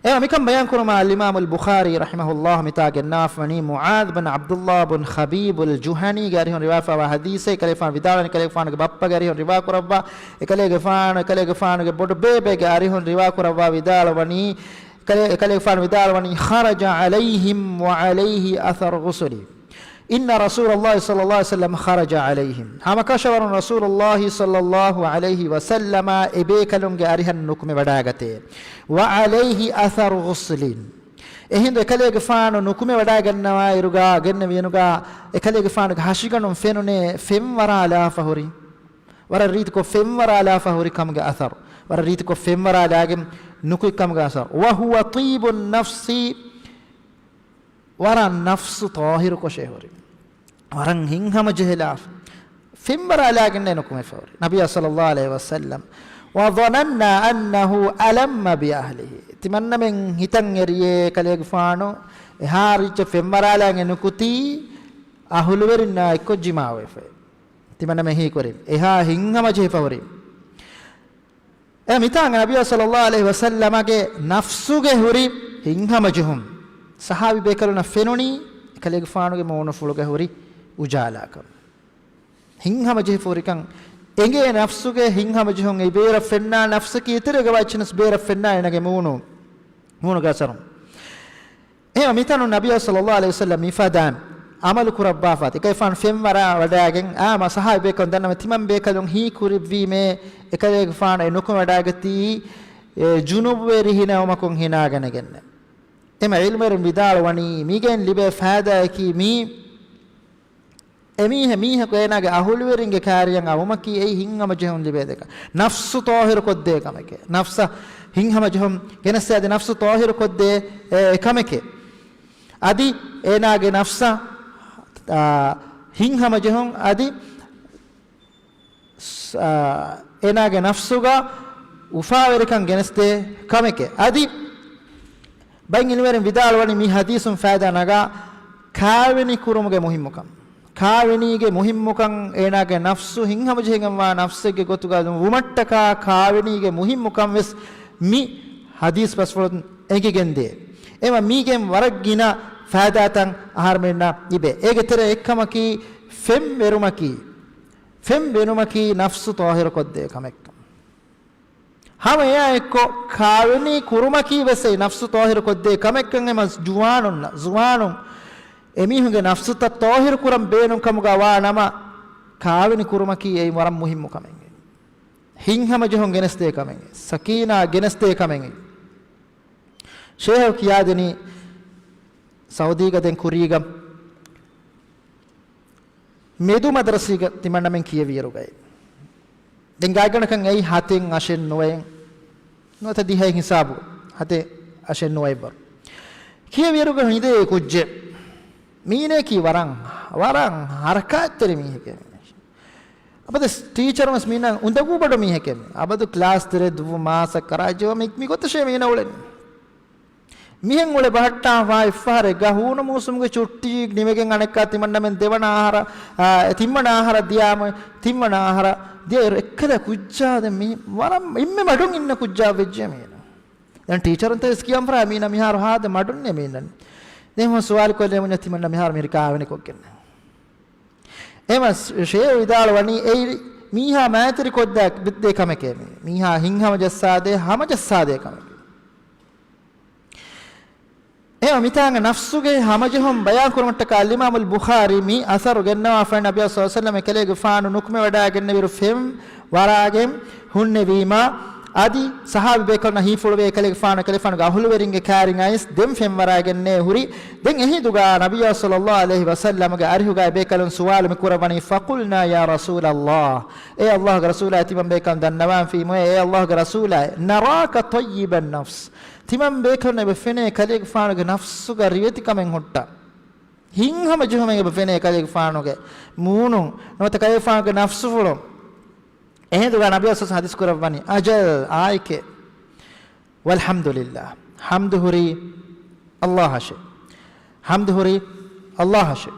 އެ މިކަން ބަޔާން ކުރުމަށް އަލްއިމާމު އަލްބުޚާރީ ރަޙިމަހުﷲ މިތާ ގެންނާފަ ވަނީ މުޢާޛް ބިން ޢަބްދުﷲ ބިން ޚަބީބުލް ޖުހަނީގެ އަރިހުން ރިވާފާވާ ޙަދީޘެއް. އެކަލޭގެފާނު ވިދާޅުވަނީ، އެކަލޭގެފާނުގެ ބައްޕަގެ އަރިހުން ރިވާ ކުރައްވާ، އެކަލޭގެފާނު، އެކަލޭގެފާނުގެ ބޮޑު ބޭބެގެ އަރިހުން ރިވާ ކުރައްވާ ވިދާޅުވަނީ، އެކަލޭ، އެކަލޭގެފާނު ވިދާޅުވަނީ، "خرج عليهم وعليه أثر غسل." إن رسول الله صلى الله عليه وسلم خرج عليهم. ހަމަކަށަވަރުން ރަސޫލުﷲ ޞައްލަﷲު ޢަލައިހި ވަސައްލަމަ އެބޭކަލުންގެ އަރިހަށް ނުކުމެ ވަޑައިގަތޭ. وعليه أثر غسل. އެހިނދު އެކަލޭގެފާނު ނުކުމެ ވަޑައިގަންނަވާ އިރުގަ، ގެންނެވި އިރުގަ، އެކަލޭގެފާނުގެ ހަށިގަނޑުން ފެނުނޭ ފެންވަރާލާފަ ހުރި. ވަރަށް ރީތިކޮށް ފެންވަރާލާފަ ހުރި ކަމުގެ އަސަރު. ވަރަށް ރީތިކޮށް ފެންވަރާލާގެން ނުކުތް ކަމުގެ އަސަރު. وهو طيب النفس، ވަރަށް ނަފްސު ޠާހިރުކޮށޭ ހުރި. ވަރަށް ހިތްހަމަޖެހިލާފަ. ފެންވަރާލާގެންނޭ ނުކުމެފަ ހުރި. ނަބިއްޔާ ޞައްލައްލާހު ޢަލައިހި ވަސައްލަމް. وظننا أنه ألم بأهله. ތިމަންނަމެން ހިތަށް އެރިޔޭ ކަލޭގެފާނު އެހާ ރީތިކޮށް ފެންވަރާލާގެން ނުކުތީ އަހުލުވެރިންނާ އެއްކޮށް ޖިމާވެފައި. ތިމަންނަމެން ހީކުރިން. އެހާ ހިތްހަމަޖެހިފަ ހުރި. އެ މިތާނގަ ނަބިއްޔާ ޞައްލައްލާހު ޢަލައިހި ވަސައްލަމަގެ ނަފްސުގެ ހުރި ހިތްހަމަޖެހުން ޞަޙާބީ ބޭކަލުންނަށް ފެނުނީ، ކަލޭގެފާނުގެ މޫނުފުޅުގަ ހުރި އުޖާލާކަން. ހިތްހަމަޖެހިފަ ހުރިކަން އެނގޭ ނަފްސުގެ ހިތްހަމަޖެހުން އެ ބޭރަށް ފެންނާ ނަފްސަކީ އެތެރޭގަ ވައްޗިނަސް ބޭރަށް ފެންނާ އޭނަގެ މޫނު، މޫނުގެ އަސަރުން. އެހެން މިތަނުން ނަބިއްޔާ ޞައްލައްލާހު ޢަލައިހި ވަސައްލަމް މިފަދައިން ޢަމަލު ކުރައްވާފަ އެކަލޭގެފާނު ފެންވަރާ ވަޑައިގެން އާ މަ ޞަޙާބީ ބޭކަލުން ދަންނަވަން ތިމަން ބޭކަލުން ހީކުރެއްވީމޭ އެކަލޭގެފާނު އެ ނުކުމެވަޑައިގަތީ އެ ޖުނުބުވެރި ހިނެއުމަކުން ހިނާގަނެގެންނެ. އެމަ ޢިލްމުވެރިން ވިދާޅުވަނީ މީގެން ލިބޭ ފައިދާއަކީ މީ އެމީހެ މީހަކު އޭނާގެ އަހުލުވެރިންގެ ކާރިޔަށް އައުމަކީ އެއީ ހިތްހަމަޖެހުން ލިބޭ ދެކަ. ނަފްސު ޠާހިރު ކޮށްދޭ ކަމެކޭ. ނަފްސަށް ހިތްހަމަޖެހުން ގެނެސްދޭ އަދި ނަފްސު ޠާހިރު ކޮށްދޭ އެ، އެ ކަމެކޭ. އަދި އޭނާގެ ނަފްސަށް، އާ، ހިތްހަމަޖެހުން އަދި ސް-، އާ، އޭނާގެ ނަފްސުގަ އުފާވެރިކަން ގެނެސްދޭ ކަމެކޭ. އަދި ބައެއް ޢިލްމުވެރިން ވިދާޅުވަނީ މި ޙަދީޘުން ފައިދާ ނަގާ ކާވެނި ކުރުމުގެ މުހިއްމުކަން. ކާވެނީގެ މުހިއްމުކަން އޭނާގެ ނަފްސު ހިތްހަމަޖެހިގެންވާ ނަފްސެއްގެ ގޮތުގަ ވުމަށްޓަކާ ކާވެނީގެ މުހިއްމުކަން ވެސް މި ޙަދީޘް ބަސްފުޅުން އެނގިގެންދޭ. އެމަ މީގެން ވަރަށް ގިނަ ފައިދާތައް އަހަރުމެންނަށް ލިބޭ. އޭގެ ތެރެ އެއްކަމަކީ ފެންވެރުމަކީ، ފެންވެރުމަކީ ނަފްސު ޠާހިރު ކޮށްދޭ ކަމެއްކަން. ހަމަ އެއާ އެއްކޮށް ކާވެނީ ކުރުމަކީ ވެސް އެ ނަފްސު ޠާހިރު ކޮށްދޭ ކަމެއްކަން. އެމަ ޒުވާނުންނަށް، ޒުވާނުން އެމީހުންގެ ނަފްސުތައް ޠާހިރު ކުރަން ބޭނުން ކަމުގަ ވާ ނަމަ، ކާވެނި ކުރުމަކީ އެއީ ވަރަށް މުހިއްމު ކަމެއް. ހިތްހަމަޖެހުން ގެނެސްދޭ ކަމެއް، ސަކީނާ ގެނެސްދޭ ކަމެއް. ޝޭހު ކިޔާދިނީ ސައުދީގަ ދެން ކުރީގަ މެދު މަދަރަސީގަ ތިމަންނަމެން ކިޔެވިއިރުގައި. ދެން ގާތްގަނޑަކަށް އެއީ ހަތެއް އަށެއް ނުވައެއް ނުވަތަ ދިހައެއް ހިސާބު، ހަތެއް އަށެއް ނުވައެއްވަރު. ކިޔެވިއިރުގަ ހިނދޭ ކުއްޖެއް. މީނައަކީ ވަރަށް، ވަރަށް ހަރަކާތްތެރި މީހެކޭ. އަބަދު ޓީޗަރުން ވެސް މީނަ އުނދަގޫ ބޮޑު މީހެކޭ. އަބަދު ކްލާސް ތެރޭ ދުވަހު މާސަ ކަރާއްޖެ މި، މި ގޮތަށޭ މީނަ އުޅެނީ. މިހެން އުޅެ ބަހައްޓާފާ އެއްފަހަރެއްގަ ހޫނު މޫސުމުގެ ޗުއްޓީ ނިމިގެން އަނެއްކާ ތިމަންނަމެން ދެވަނަ އަހަރަ، އާ، ތިންވަނަ އަހަރަށް ދިޔާމަ، ތިންވަނަ އަހަރަށް ދިޔައިރު އެއްކަލަ ކުއްޖާ ދެން މި ވަރަށް އެންމެ މަޑުން އިންނަ ކުއްޖާ ވެއްޖެ މީނަ. ދެން ޓީޗަރުން ތަސް ކިޔަން ފަރާ މީނަ މިހާރު ހާދަ މަޑުންނޭ މީނަ. ދެން ހުން ސުވާލު ކޮށްލޭ މުންޏަ ތިމަންނަ މިހާރު މިހިރި ކާވެނި ކޮށްގެން. އެމަ ޝޭހު ވިދާޅުވަނީ އެއީ މީހާ މައިތިރި ކޮށްދޭ ކަމެކޭ މީ. މީހާ ހިތްހަމަޖައްސާދޭ، ހަމަޖައްސާދޭ ކަމެކޭ. އެމަ މިތާނގަ ނަފްސުގެ ހަމަޖެހުން ބަޔާން ކުރުމަށްޓަކާ އަލްއިމާމުލް ބުޚާރީ މި އަސަރު ގެންނަވާފައި ނަބިއްޔާ ޞައްލައްލާހު ޢަލައިހި ވަސައްލަމަ އެކަލޭގެފާނު ނުކުމެވަޑައިގެންނެވިއިރު ފެން ވަރާގެން ހުންނެވީމާ، އަދި ޞަޙާބީ ބޭކަލުންނަށް ހީފުޅުވޭ ކަލޭގެފާނު، ކަލޭގެފާނުގެ އަހުލުވެރިންގެ ކާރިން އައިސް ދެން ފެންވަރާގެންނޭ ހުރި. ދެން އެހިނދުގަ ނަބިއްޔާ ޞައްލައްލާހު ޢަލައިހި ވަސައްލަމަގެ އަރިހުގައި ބޭކަލުން ސުވާލު މި ކުރައްވަނީ، فقلنا يا رسول الله، އޭ ﷲގެ ރަސޫލާ، ތިމަން ބޭކަލުން ދަންނަވާން ފީމުއޭ، އޭ ﷲގެ ރަސޫލާ، نراك طيب النفس، ތިމަން ބޭކަލުން އެބަ ފެނޭ ކަލޭގެފާނުގެ ނަފްސުގަ ރިވެތިކަމެއް ހުއްޓާ. ހިތްހަމަޖެހުމެއް އެބަ ފެނޭ ކަލޭގެފާނުގެ މޫނުން، ނުވަތަ ކަލޭގެފާނުގެ ނަފްސުފުޅުން. އެހިނދުގަ ނަބިއްޔާ ޞައްލައްލާހު ޢަލައިހި ވަސައްލަމަ ޙަދީޘް ކުރައްވަނީ، އަޖަލް، އާއެކޭ. والحمد لله، ޙަމްދު ހުރީ ﷲއަށޭ. ޙަމްދު ހުރީ ﷲއަށޭ.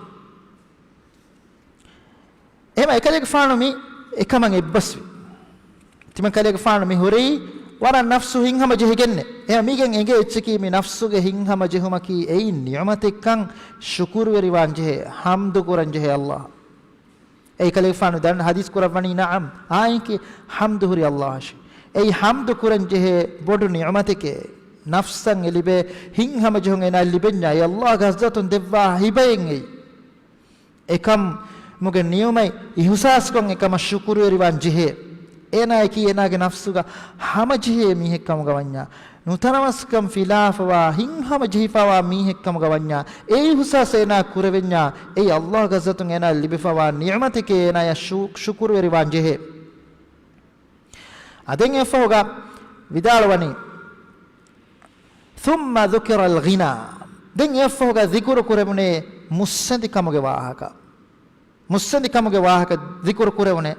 އެހެން އެކަލޭގެފާނު މި އެކަމަށް އެއްބަސްވި. ތިމަން ކަލޭގެފާނު މި ހުރީ ވަރަށް ނަފްސު ހިތްހަމަޖެހިގެންނެ. އެހެން މީގެން އެނގޭ އެއްޗަކީ މި ނަފްސުގެ ހިތްހަމަޖެހުމަކީ އެއީ ނިޢުމަތެއްކަން ޝުކުރުވެރިވާން ޖެހޭ، ޙަމްދު ކުރަން ޖެހޭ ﷲ. އެއީ ކަލޭގެފާނު ދަން ޙަދީޘް ކުރައްވަނީ، ނަޢަމް، އާއެކޭ، ޙަމްދު ހުރީ ﷲއަށޭ. އެއީ ޙަމްދު ކުރަން ޖެހޭ ބޮޑު ނިޢުމަތެކޭ. ނަފްސަށް އެ ލިބޭ ހިތްހަމަޖެހުން އޭނާ ލިބެންޏާ، އެ ﷲގެ ޙަޟްރަތުން ދެއްވާ ހިބައެއް އެއީ. އެކަމުގެ ނިޢުމަތް އިޙުސާސްކޮށް އެކަމަށް ޝުކުރުވެރިވާން ޖެހޭ. އޭނާއަކީ އޭނާގެ ނަފްސުގަ ހަމަޖެހޭ މީހެއް ކަމުގަ ވަންޏާ، ނުތަނަވަސްކަން ފިލާފަވާ، ހިތްހަމަޖެހިފަވާ މީހެއް ކަމުގަ ވަންޏާ، އެ އިޙުސާސް އޭނާ ކުރެވެންޏާ، އެއީ ﷲގެ ޙަޟްރަތުން އޭނާ ލިބިފަވާ ނިޢުމަތެކޭ، އޭނާޔަށް ޝު-، ޝުކުރުވެރިވާން ޖެހޭ. އާދެން އެފަހުގަ ވިދާޅުވަނީ، ثم ذكر الغنى. ދެން އެފަހުގަ ޒިކުރު ކުރެވުނޭ މުއްސަނދިކަމުގެ ވާހަކަ. މުއްސަނދިކަމުގެ ވާހަކަ ޒިކުރު ކުރެވުނޭ.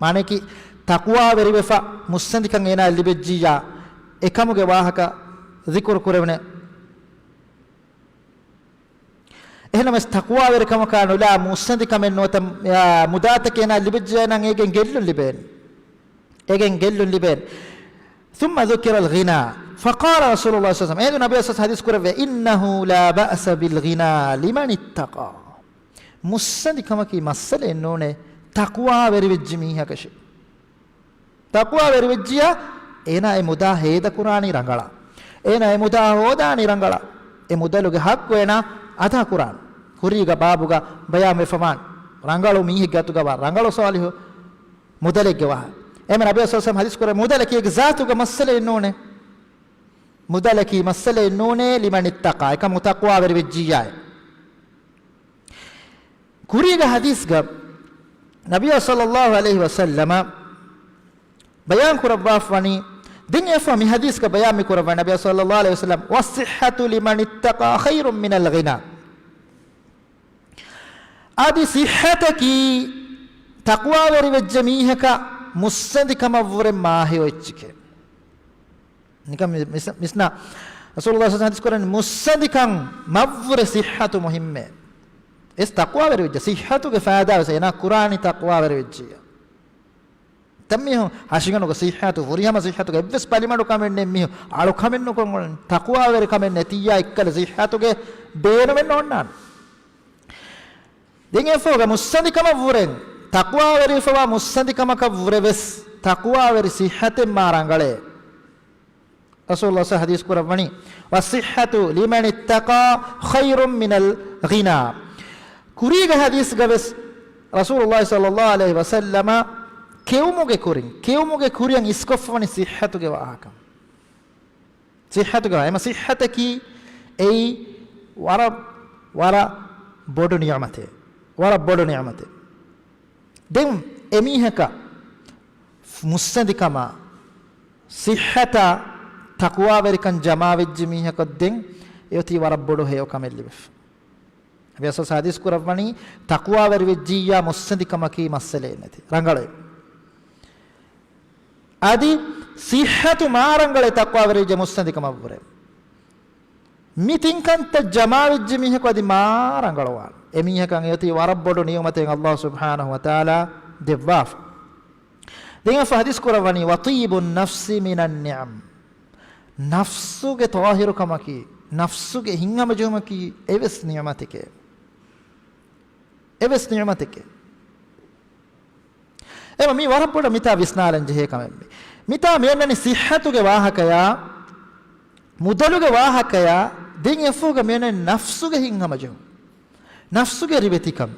މާނައަކީ، ތަޤްވާވެރިވެފަ މުއްސަނދިކަން އޭނާއަށް ލިބެއްޖިއްޔާ، އެކަމުގެ ވާހަކަ ޒިކުރު ކުރެވުނޭ. އެހެނަމަސް ތަޤްވާވެރިކަމަކާ ނުލާ މުއްސަނދިކަމެއް ނުވަތަ، އާ، މުދާތަކެއް އޭނާ ލިބިއްޖެއްޔާ ނަން އޭގެން ގެއްލުން ލިބޭނެ. އޭގެން ގެއްލުން ލިބޭނެ. ثم ذكر الغنى فقال رسول الله صلى الله عليه وسلم، އޭދު ނަބީ ޞައްލަﷲު ޢަލައިހި ވަސައްލަމަ ޙަދީޘް ކުރެއްވޭ، إنه لا بأس بالغنى لمن اتقى. މުއްސަނދިކަމަކީ މައްސަލައެއް ނޫނޭ، ތަޤްވާވެރިވެއްޖެ މީހަކަށޭ. ތަޤްވާވެރިވެއްޖިއްޔާ، އޭނާ އެ މުދާ ހޭދަކުރާނީ ރަނގަޅަށް. އޭނާ އެ މުދާ ހޯދާނީ ރަނގަޅަށް. އެ މުދަލުގެ ޙައްޤު އޭނާ އަދާކުރާނީ. ކުރީގަ ބާބުގަ ބަޔާންވެފަވާނެ. ރަނގަޅު މީހެއްގެ އަތުގަ ވާ ރަނގަޅު ޞާލިޙު މުދަލެއްގެ ވާހަކަ. އެހެން ނަބީ ޞައްލަﷲު ޢަލައިހި ވަސައްލަމަ ޙަދީޘް ކުރޭ، މުދަލަކީ އޭގެ ޒާތުގަ މައްސަލައެއް ނޫނޭ. މުދަލަކީ މައްސަލައެއް ނޫނޭ، لمن اتقى، އެކަމު ތަޤްވާވެރިވެއްޖިއްޔާ. ކުރީގެ ޙަދީޘްގަ ނަބީ ޞައްލަﷲު ޢަލައިހި ވަސައްލަމަ ބަޔާން ކުރައްވާފަވަނީ، ދެން އެފަ މި ޙަދީޘްގަ ބަޔާން މި ކުރައްވަނީ ނަބީ ޞައްލަﷲު ޢަލައިހި ވަސައްލަމަ، والصحة لمن اتقى خير من الغنى. އަދި ޞިއްޙަތަކީ ތަޤްވާވެރިވެއްޖެ މީހަކަށް މުއްސަނދިކަމަށްވުރެ މާހެޔޮ އެއްޗެކޭ. ނިކަން މި-، މިސް-، މިސްނާ، ރަސޫލުﷲ ޞައްލަﷲު ޢަލައިހި ވަސައްލަމަ ޙަދީޘް ކުރަނީ މުއްސަނދިކަން މަށްވުރެ ޞިއްޙަތު މުހިއްމޭ. އެސް ތަޤްވާވެރިވެއްޖެ، ޞިއްޙަތުގެ ފައިދާ ވެސް އޭނާ ކުރާނީ ތަޤްވާވެރިވެއްޖިއްޔާ. ދެން މީހުން ހަށިގަނޑުގެ ޞިއްޙަތު، ފުރިހަމަ ޞިއްޙަތުގެ އެއްވެސް ބަލިމަޑުކަމެއް ނެތް މީހުން، އަޅުކަމެއް ނުކޮށް އުޅެނީ. ތަޤްވާވެރިކަމެއް ނެތިއްޔާ އެއްކަލަ ޞިއްޙަތުގެ ބޭނުމެއް ނޯންނާނެ. ދެން އެފަހުގަ މުއްސަނދިކަމަށްވުރެން، ތަޤްވާވެރިވެފަވާ މުއްސަނދިކަމަކަށްވުރެ ވެސް ތަޤްވާވެރި ޞިއްޙަތެއް މާ ރަނގަޅޭ. ރަސޫލުﷲ ޙަދީޘް ކުރައްވަނީ، والصحة لمن اتقى خير من الغنى. ކުރީގެ ޙަދީޘްގަ ވެސް ރަސޫލުﷲ ޞައްލަﷲު ޢަލައިހި ވަސައްލަމަ ކެއުމުގެ ކުރިން، ކެއުމުގެ ކުރިއަށް އިސްކޮށްފަވަނީ ޞިއްޙަތުގެ ވާހަކަ. ޞިއްޙަތުގެ ވާހަކަ. އެމަ ޞިއްޙަތަކީ އެއީ ވަރަށް، ވަރަށް ބޮޑު ނިޢުމަތެއް. ވަރަށް ބޮޑު ނިޢުމަތެއް. ދެން އެމީހަކަށް މުއްސަނދިކަމާ، ޞިއްޙަތާ، ތަޤްވާވެރިކަން ޖަމާވެއްޖެ މީހަކަށް ދެން އެއޮތީ ވަރަށް ބޮޑު ހެޔޮކަމެއް ލިބެފަ. ނަބީ ޞައްލަﷲު ޙަދީޘް ކުރައްވަނީ، ތަޤްވާވެރިވެއްޖިއްޔާ މުއްސަނދިކަމަކީ މައްސަލައެއް ނެތި. ރަނގަޅޭ. އަދި ޞިއްޙަތު މާ ރަނގަޅޭ ތަޤްވާވެރިވެއްޖެ މުއްސަނދިކަމަށްވުރެ. މި ތިން ކަންތައް ޖަމާވެއްޖެ މީހަކު އަދި މާ ރަނގަޅުވާނެ. އެ މީހަކަށް އެއޮތީ ވަރަށް ބޮޑު ނިޢުމަތެއް ﷲ ސުބްޙާނަހޫ ވަތަޢާލާ ދެއްވާފަ. ދެން އެފަ ޙަދީޘް ކުރައްވަނީ، وطيب النفس من النعم. ނަފްސުގެ ޠާހިރުކަމަކީ، ނަފްސުގެ ހިތްހަމަޖެހުމަކީ އެވެސް ނިޢުމަތެކޭ. އެވެސް ނިޢުމަތެކޭ. އެމަ މީ ވަރަށް ބޮޑަށް މިތާ ވިސްނާލަން ޖެހޭ ކަމެއް މީ. މިތާ މިއޮންނަނީ ޞިއްޙަތުގެ ވާހަކަޔާ، މުދަލުގެ ވާހަކަޔާ، ދެން އެފަހުގަ މިއޮންނަނީ ނަފްސުގެ ހިތްހަމަޖެހުން. ނަފްސުގެ ރިވެތިކަން.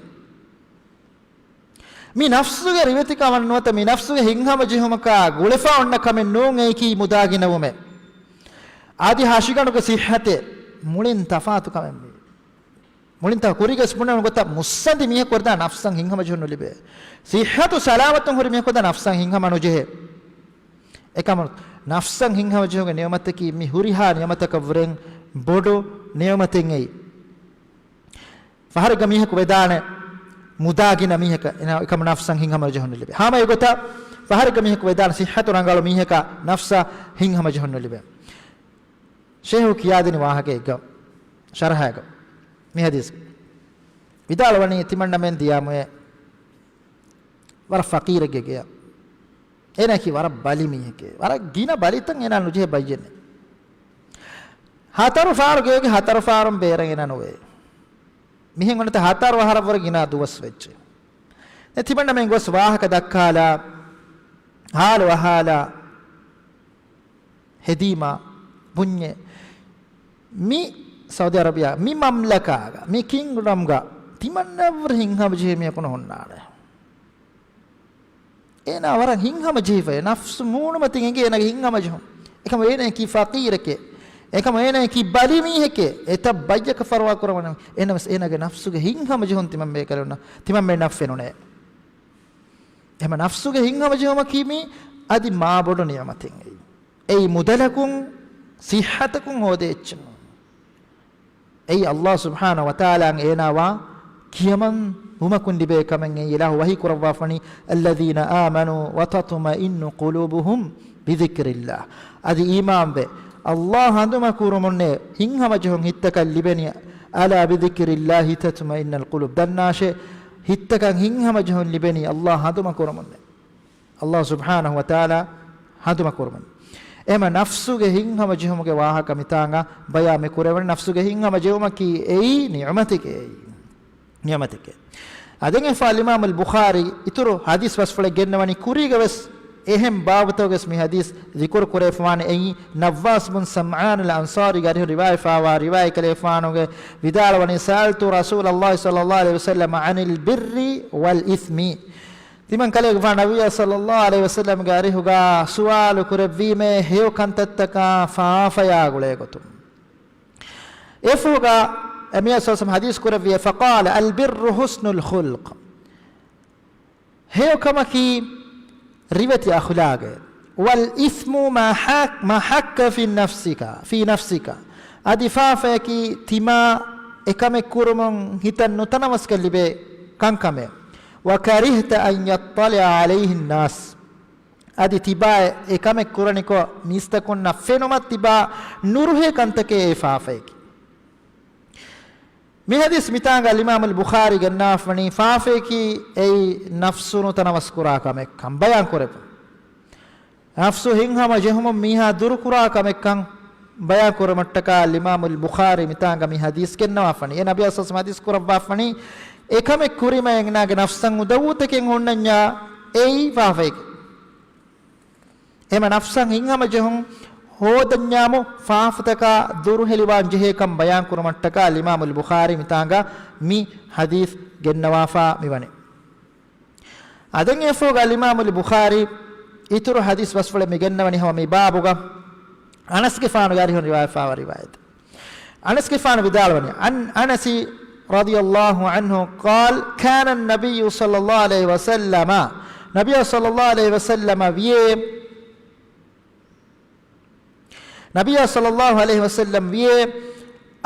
މި ނަފްސުގެ ރިވެތިކަމަށް ނުވަތަ މި ނަފްސުގެ ހިތްހަމަޖެހުމަކާ ގުޅެފާ އޮންނަ ކަމެއް ނޫން އެއީކީ މުދާގިނަވުމެއް. އަދި ހަށިގަނޑުގެ ޞިއްޙަތެއް މުޅިން ތަފާތު ކަމެއް މީ. މުޅިން ތަ ކުރީގަސް ބުނެވުނު ގޮތަށް މުއްސަނދި މީހަކު ވަރަށް ނަފްސަށް ހިތްހަމަޖެހުން ނުލިބޭ. ޞިއްޙަތު ސަލާމަތުން ހުރި މީހަކު ވަރަށް ނަފްސަށް ހިތްހަމަ ނުޖެހޭ. އެކަމު ނަފްސަށް ހިތްހަމަޖެހުމުގެ ނިޢުމަތަކީ މި ހުރިހާ ނިޢުމަތަކަށްވުރެން ބޮޑު ނިޢުމަތެއް އެއީ. ފަހަރެއްގަ މީހަކު ވެދާނެ މުދާގިނަ މީހަކަށް، އެކަމު ނަފްސަށް ހިތްހަމަޖެހުން ނުލިބޭ. ހަމަ އެގޮތަށް ފަހަރެއްގަ މީހަކު ވެދާނެ ޞިއްޙަތު ރަނގަޅު މީހަކަށް ނަފްސަށް ހިތްހަމަޖެހުން ނުލިބޭ. ޝޭހު ކިޔާދިނި ވާހަކައެއްގަ، ޝަރަޙައިގަ، މި ޙަދީޘް ވިދާޅުވަނީ، ތިމަންނަމެން ދިޔާމުއެ ވަރަށް ފަޤީރެއްގެ ގެޔަށް. އޭނާއަކީ ވަރަށް ބަލި މީހެކޭ. ވަރަށް ގިނަ ބަލިތައް އޭނާ ނުޖެހޭ ބައްޔެއް ނެތް. ހަތަރު ފާރު ގޭގެ ހަތަރު ފާރުން ބޭރަށް އޭނާ ނުވޭ. މިހެން އޮންނަތަ ހަތަރު އަހަރަށްވުރެ ގިނަ ދުވަސް ވެއްޖެ. ދެން ތިމަންނަމެން ގޮސް ވާހަކަ ދައްކާލާ، ހާލު އަހާލާ، ހެދީމާ ބުންޏޭ، މި ސައުދި އަރަބިޔާ، މި މަމްލަކާގަ، މި ކިންގްޑަމްގަ ތިމަންނައަށްވުރެ ހިތްހަމަޖެހޭ މީހަކު ނުހުންނާނެ. އޭނާ ވަރަށް ހިތްހަމަޖެހިފައޭ، ނަފްސު މޫނުމަތިން އެނގޭ އޭނާގެ ހިތްހަމަޖެހުން. އެކަމު އޭނާއަކީ ފަޤީރެކޭ. އެކަމު އޭނާއަކީ ބަލި މީހެކޭ. އެތައް ބައްޔަކަށް ފަރުވާ ކުރަވަން އޭނަ ވެސް އޭނާގެ ނަފްސުގެ ހިތްހަމަޖެހުން ތިމަންމެ ކަލުންނަށް، ތިމަންމެ ނަފް ފެނުނޭ. އެހެމަ ނަފްސުގެ ހިތްހަމަޖެހުމަކީ މީ އަދި މާ ބޮޑު ނިޢުމަތެއް އެއީ. އެއީ މުދަލަކުން، ޞިއްޙަތަކުން ހޯދޭ އެއްޗެއް ނޫން. އެއީ ﷲ ސުބްޙާނަހޫ ވަތަޢާލާއަށް އޭނާވާ ކިޔަމަން ވުމަކުން ލިބޭ ކަމެއް. އެއީ އިލާހު ވަޙީ ކުރައްވާފަނީ، "الذين آمنوا وتطمئن قلوبهم بذكر الله." އަދި އީމާންވެ، ﷲ ހަނދުމަ ކުރުމުންނޭ ހިތްހަމަޖެހުން ހިތްތަކަށް ލިބެނީ. "ألا بذكر الله تطمئن القلوب." ދަންނާށޭ، ހިތްތަކަށް ހިތްހަމަޖެހުން ލިބެނީ ﷲ ހަނދުމަ ކުރުމުންނޭ. ﷲ ސުބްޙާނަހޫ ވަތަޢާލާ ހަނދުމަ ކުރުމުން. އެހެމަ ނަފްސުގެ ހިތްހަމަޖެހުމުގެ ވާހަކަ މިތާނގަ ބަޔާން މި ކުރެވެން. ނަފްސުގެ ހިތްހަމަޖެހުމަކީ އެއީ ނިޢުމަތެކޭ. ނިޢުމަތެކޭ. އާދެން އެފާ އަލްއިމާމު އަލްބުޚާރީ އިތުރު ޙަދީޘް ބަސްފުޅެއް ގެންނަވަނީ. ކުރީގަ ވެސް އެހެން ބާބުތަކުގަސް މި ޙަދީޘް ޛިކުރު ކުރެވިފަވާނެ. އެއީ ނައްވާސް ބުން ސަމްޢާން އަލްއަންޞާރީގެ އަރިހުން ރިވާޔަތް ފާވާ ރިވާޔަތް ކަލޭފާނުގެ ވިދާޅުވަނީ، "سألت رسول الله صلى الله عليه وسلم عن البر والإثم." ތިމަން ކަލޭގެފާނު ނަބިއްޔާ ޞައްލައްލާހު ޢަލައިހި ވަސައްލަމްގެ އަރިހުގަ ސުވާލު ކުރެއްވީމޭ ހެޔޮ ކަންތައްތަކާ ފާފަޔާ ގުޅޭ ގޮތުން. އެފުހުގަ އެމީހާ ސައްލަމް ޙަދީޘް ކުރެއްވިއޭ، فقال: "البر حسن الخلق." ހެޔޮ ކަމަކީ ރިވެތި އަޚުލާގެއް. "والإثم ما حك-، ما حك في نفسك، في نفسك." އަދި ފާފަޔަކީ ތިމާ އެކަމެއް ކުރުމުން ހިތަށް ނުތަނަވަސްކަން ލިބޭ ކަންކަމެއް. "وكرهت أن يطلع عليه الناس." އަދި ތިބާ އެ ކަމެއް ކުރަނިކޮށް މީސްތަކުންނަށް ފެނުމަށް ތިބާ ނުރުހޭ ކަންތަކެއް އެ ފާފަޔަކީ. މި ޙަދީޘް މިތާނގަ އަލްއިމާމު އަލްބުޚާރީ ގެންނާފަނީ، ފާފަޔަކީ އެއީ ނަފްސު ނުތަނަވަސް ކުރާ ކަމެއްކަން ބަޔާން ކުރެއްވުން. ނަފްސު ހިތްހަމަ ޖެހުމުން މީހާ ދުރު ކުރާ ކަމެއްކަން ބަޔާން ކުރުމަށްޓަކާ އަލްއިމާމު އަލްބުޚާރީ މިތާނގަ މި ޙަދީޘް ގެންނަވާފަނީ. އެ ނަބިއްޔާ ޞައްލައްލާހު ޢަލައިހި ވަސައްލަމް ޙަދީޘް ކުރައްވާފަނީ، އެކަމެއް ކުރީމަ އޭނާގެ ނަފްސަށް އުދަވޫތަކެއް ހުންނަންޏާ އެއީ ފާފައެކޭ. އެހެމަ ނަފްސަށް ހިތްހަމަ ޖެހުން ހޯދަންޏާމު ފާފަތަކާ ދުރުހެލިވާން ޖެހޭކަން ބަޔާން ކުރުމަށްޓަކާ އަލްއިމާމު އަލްބުޚާރީ މިތާނގަ މި ޙަދީޘް ގެންނަވާފާ މިވަނީ. އާދެން އެފޯގަ އަލްއިމާމު އަލްބުޚާރީ އިތުރު ޙަދީޘް ބަސްފުޅެއް މި ގެންނަވަނީ ހަމަ މި ބާބުގަ. އަނަސްގެފާނުގެ އަރިހުން ރިވާޔަތް ފާވާ ރިވާޔަތެއް. އަނަސްގެފާނު ވިދާޅުވަނީ، عن أنس رضي الله عنه قال: كان النبي صلى الله عليه وسلم، ނަބިއްޔާ ޞައްލައްލާހު ޢަލައިހި ވަސައްލަމަ ވިޔޭ، ނަބިއްޔާ ޞައްލައްލާހު ޢަލައިހި ވަސައްލަމް ވިޔޭ،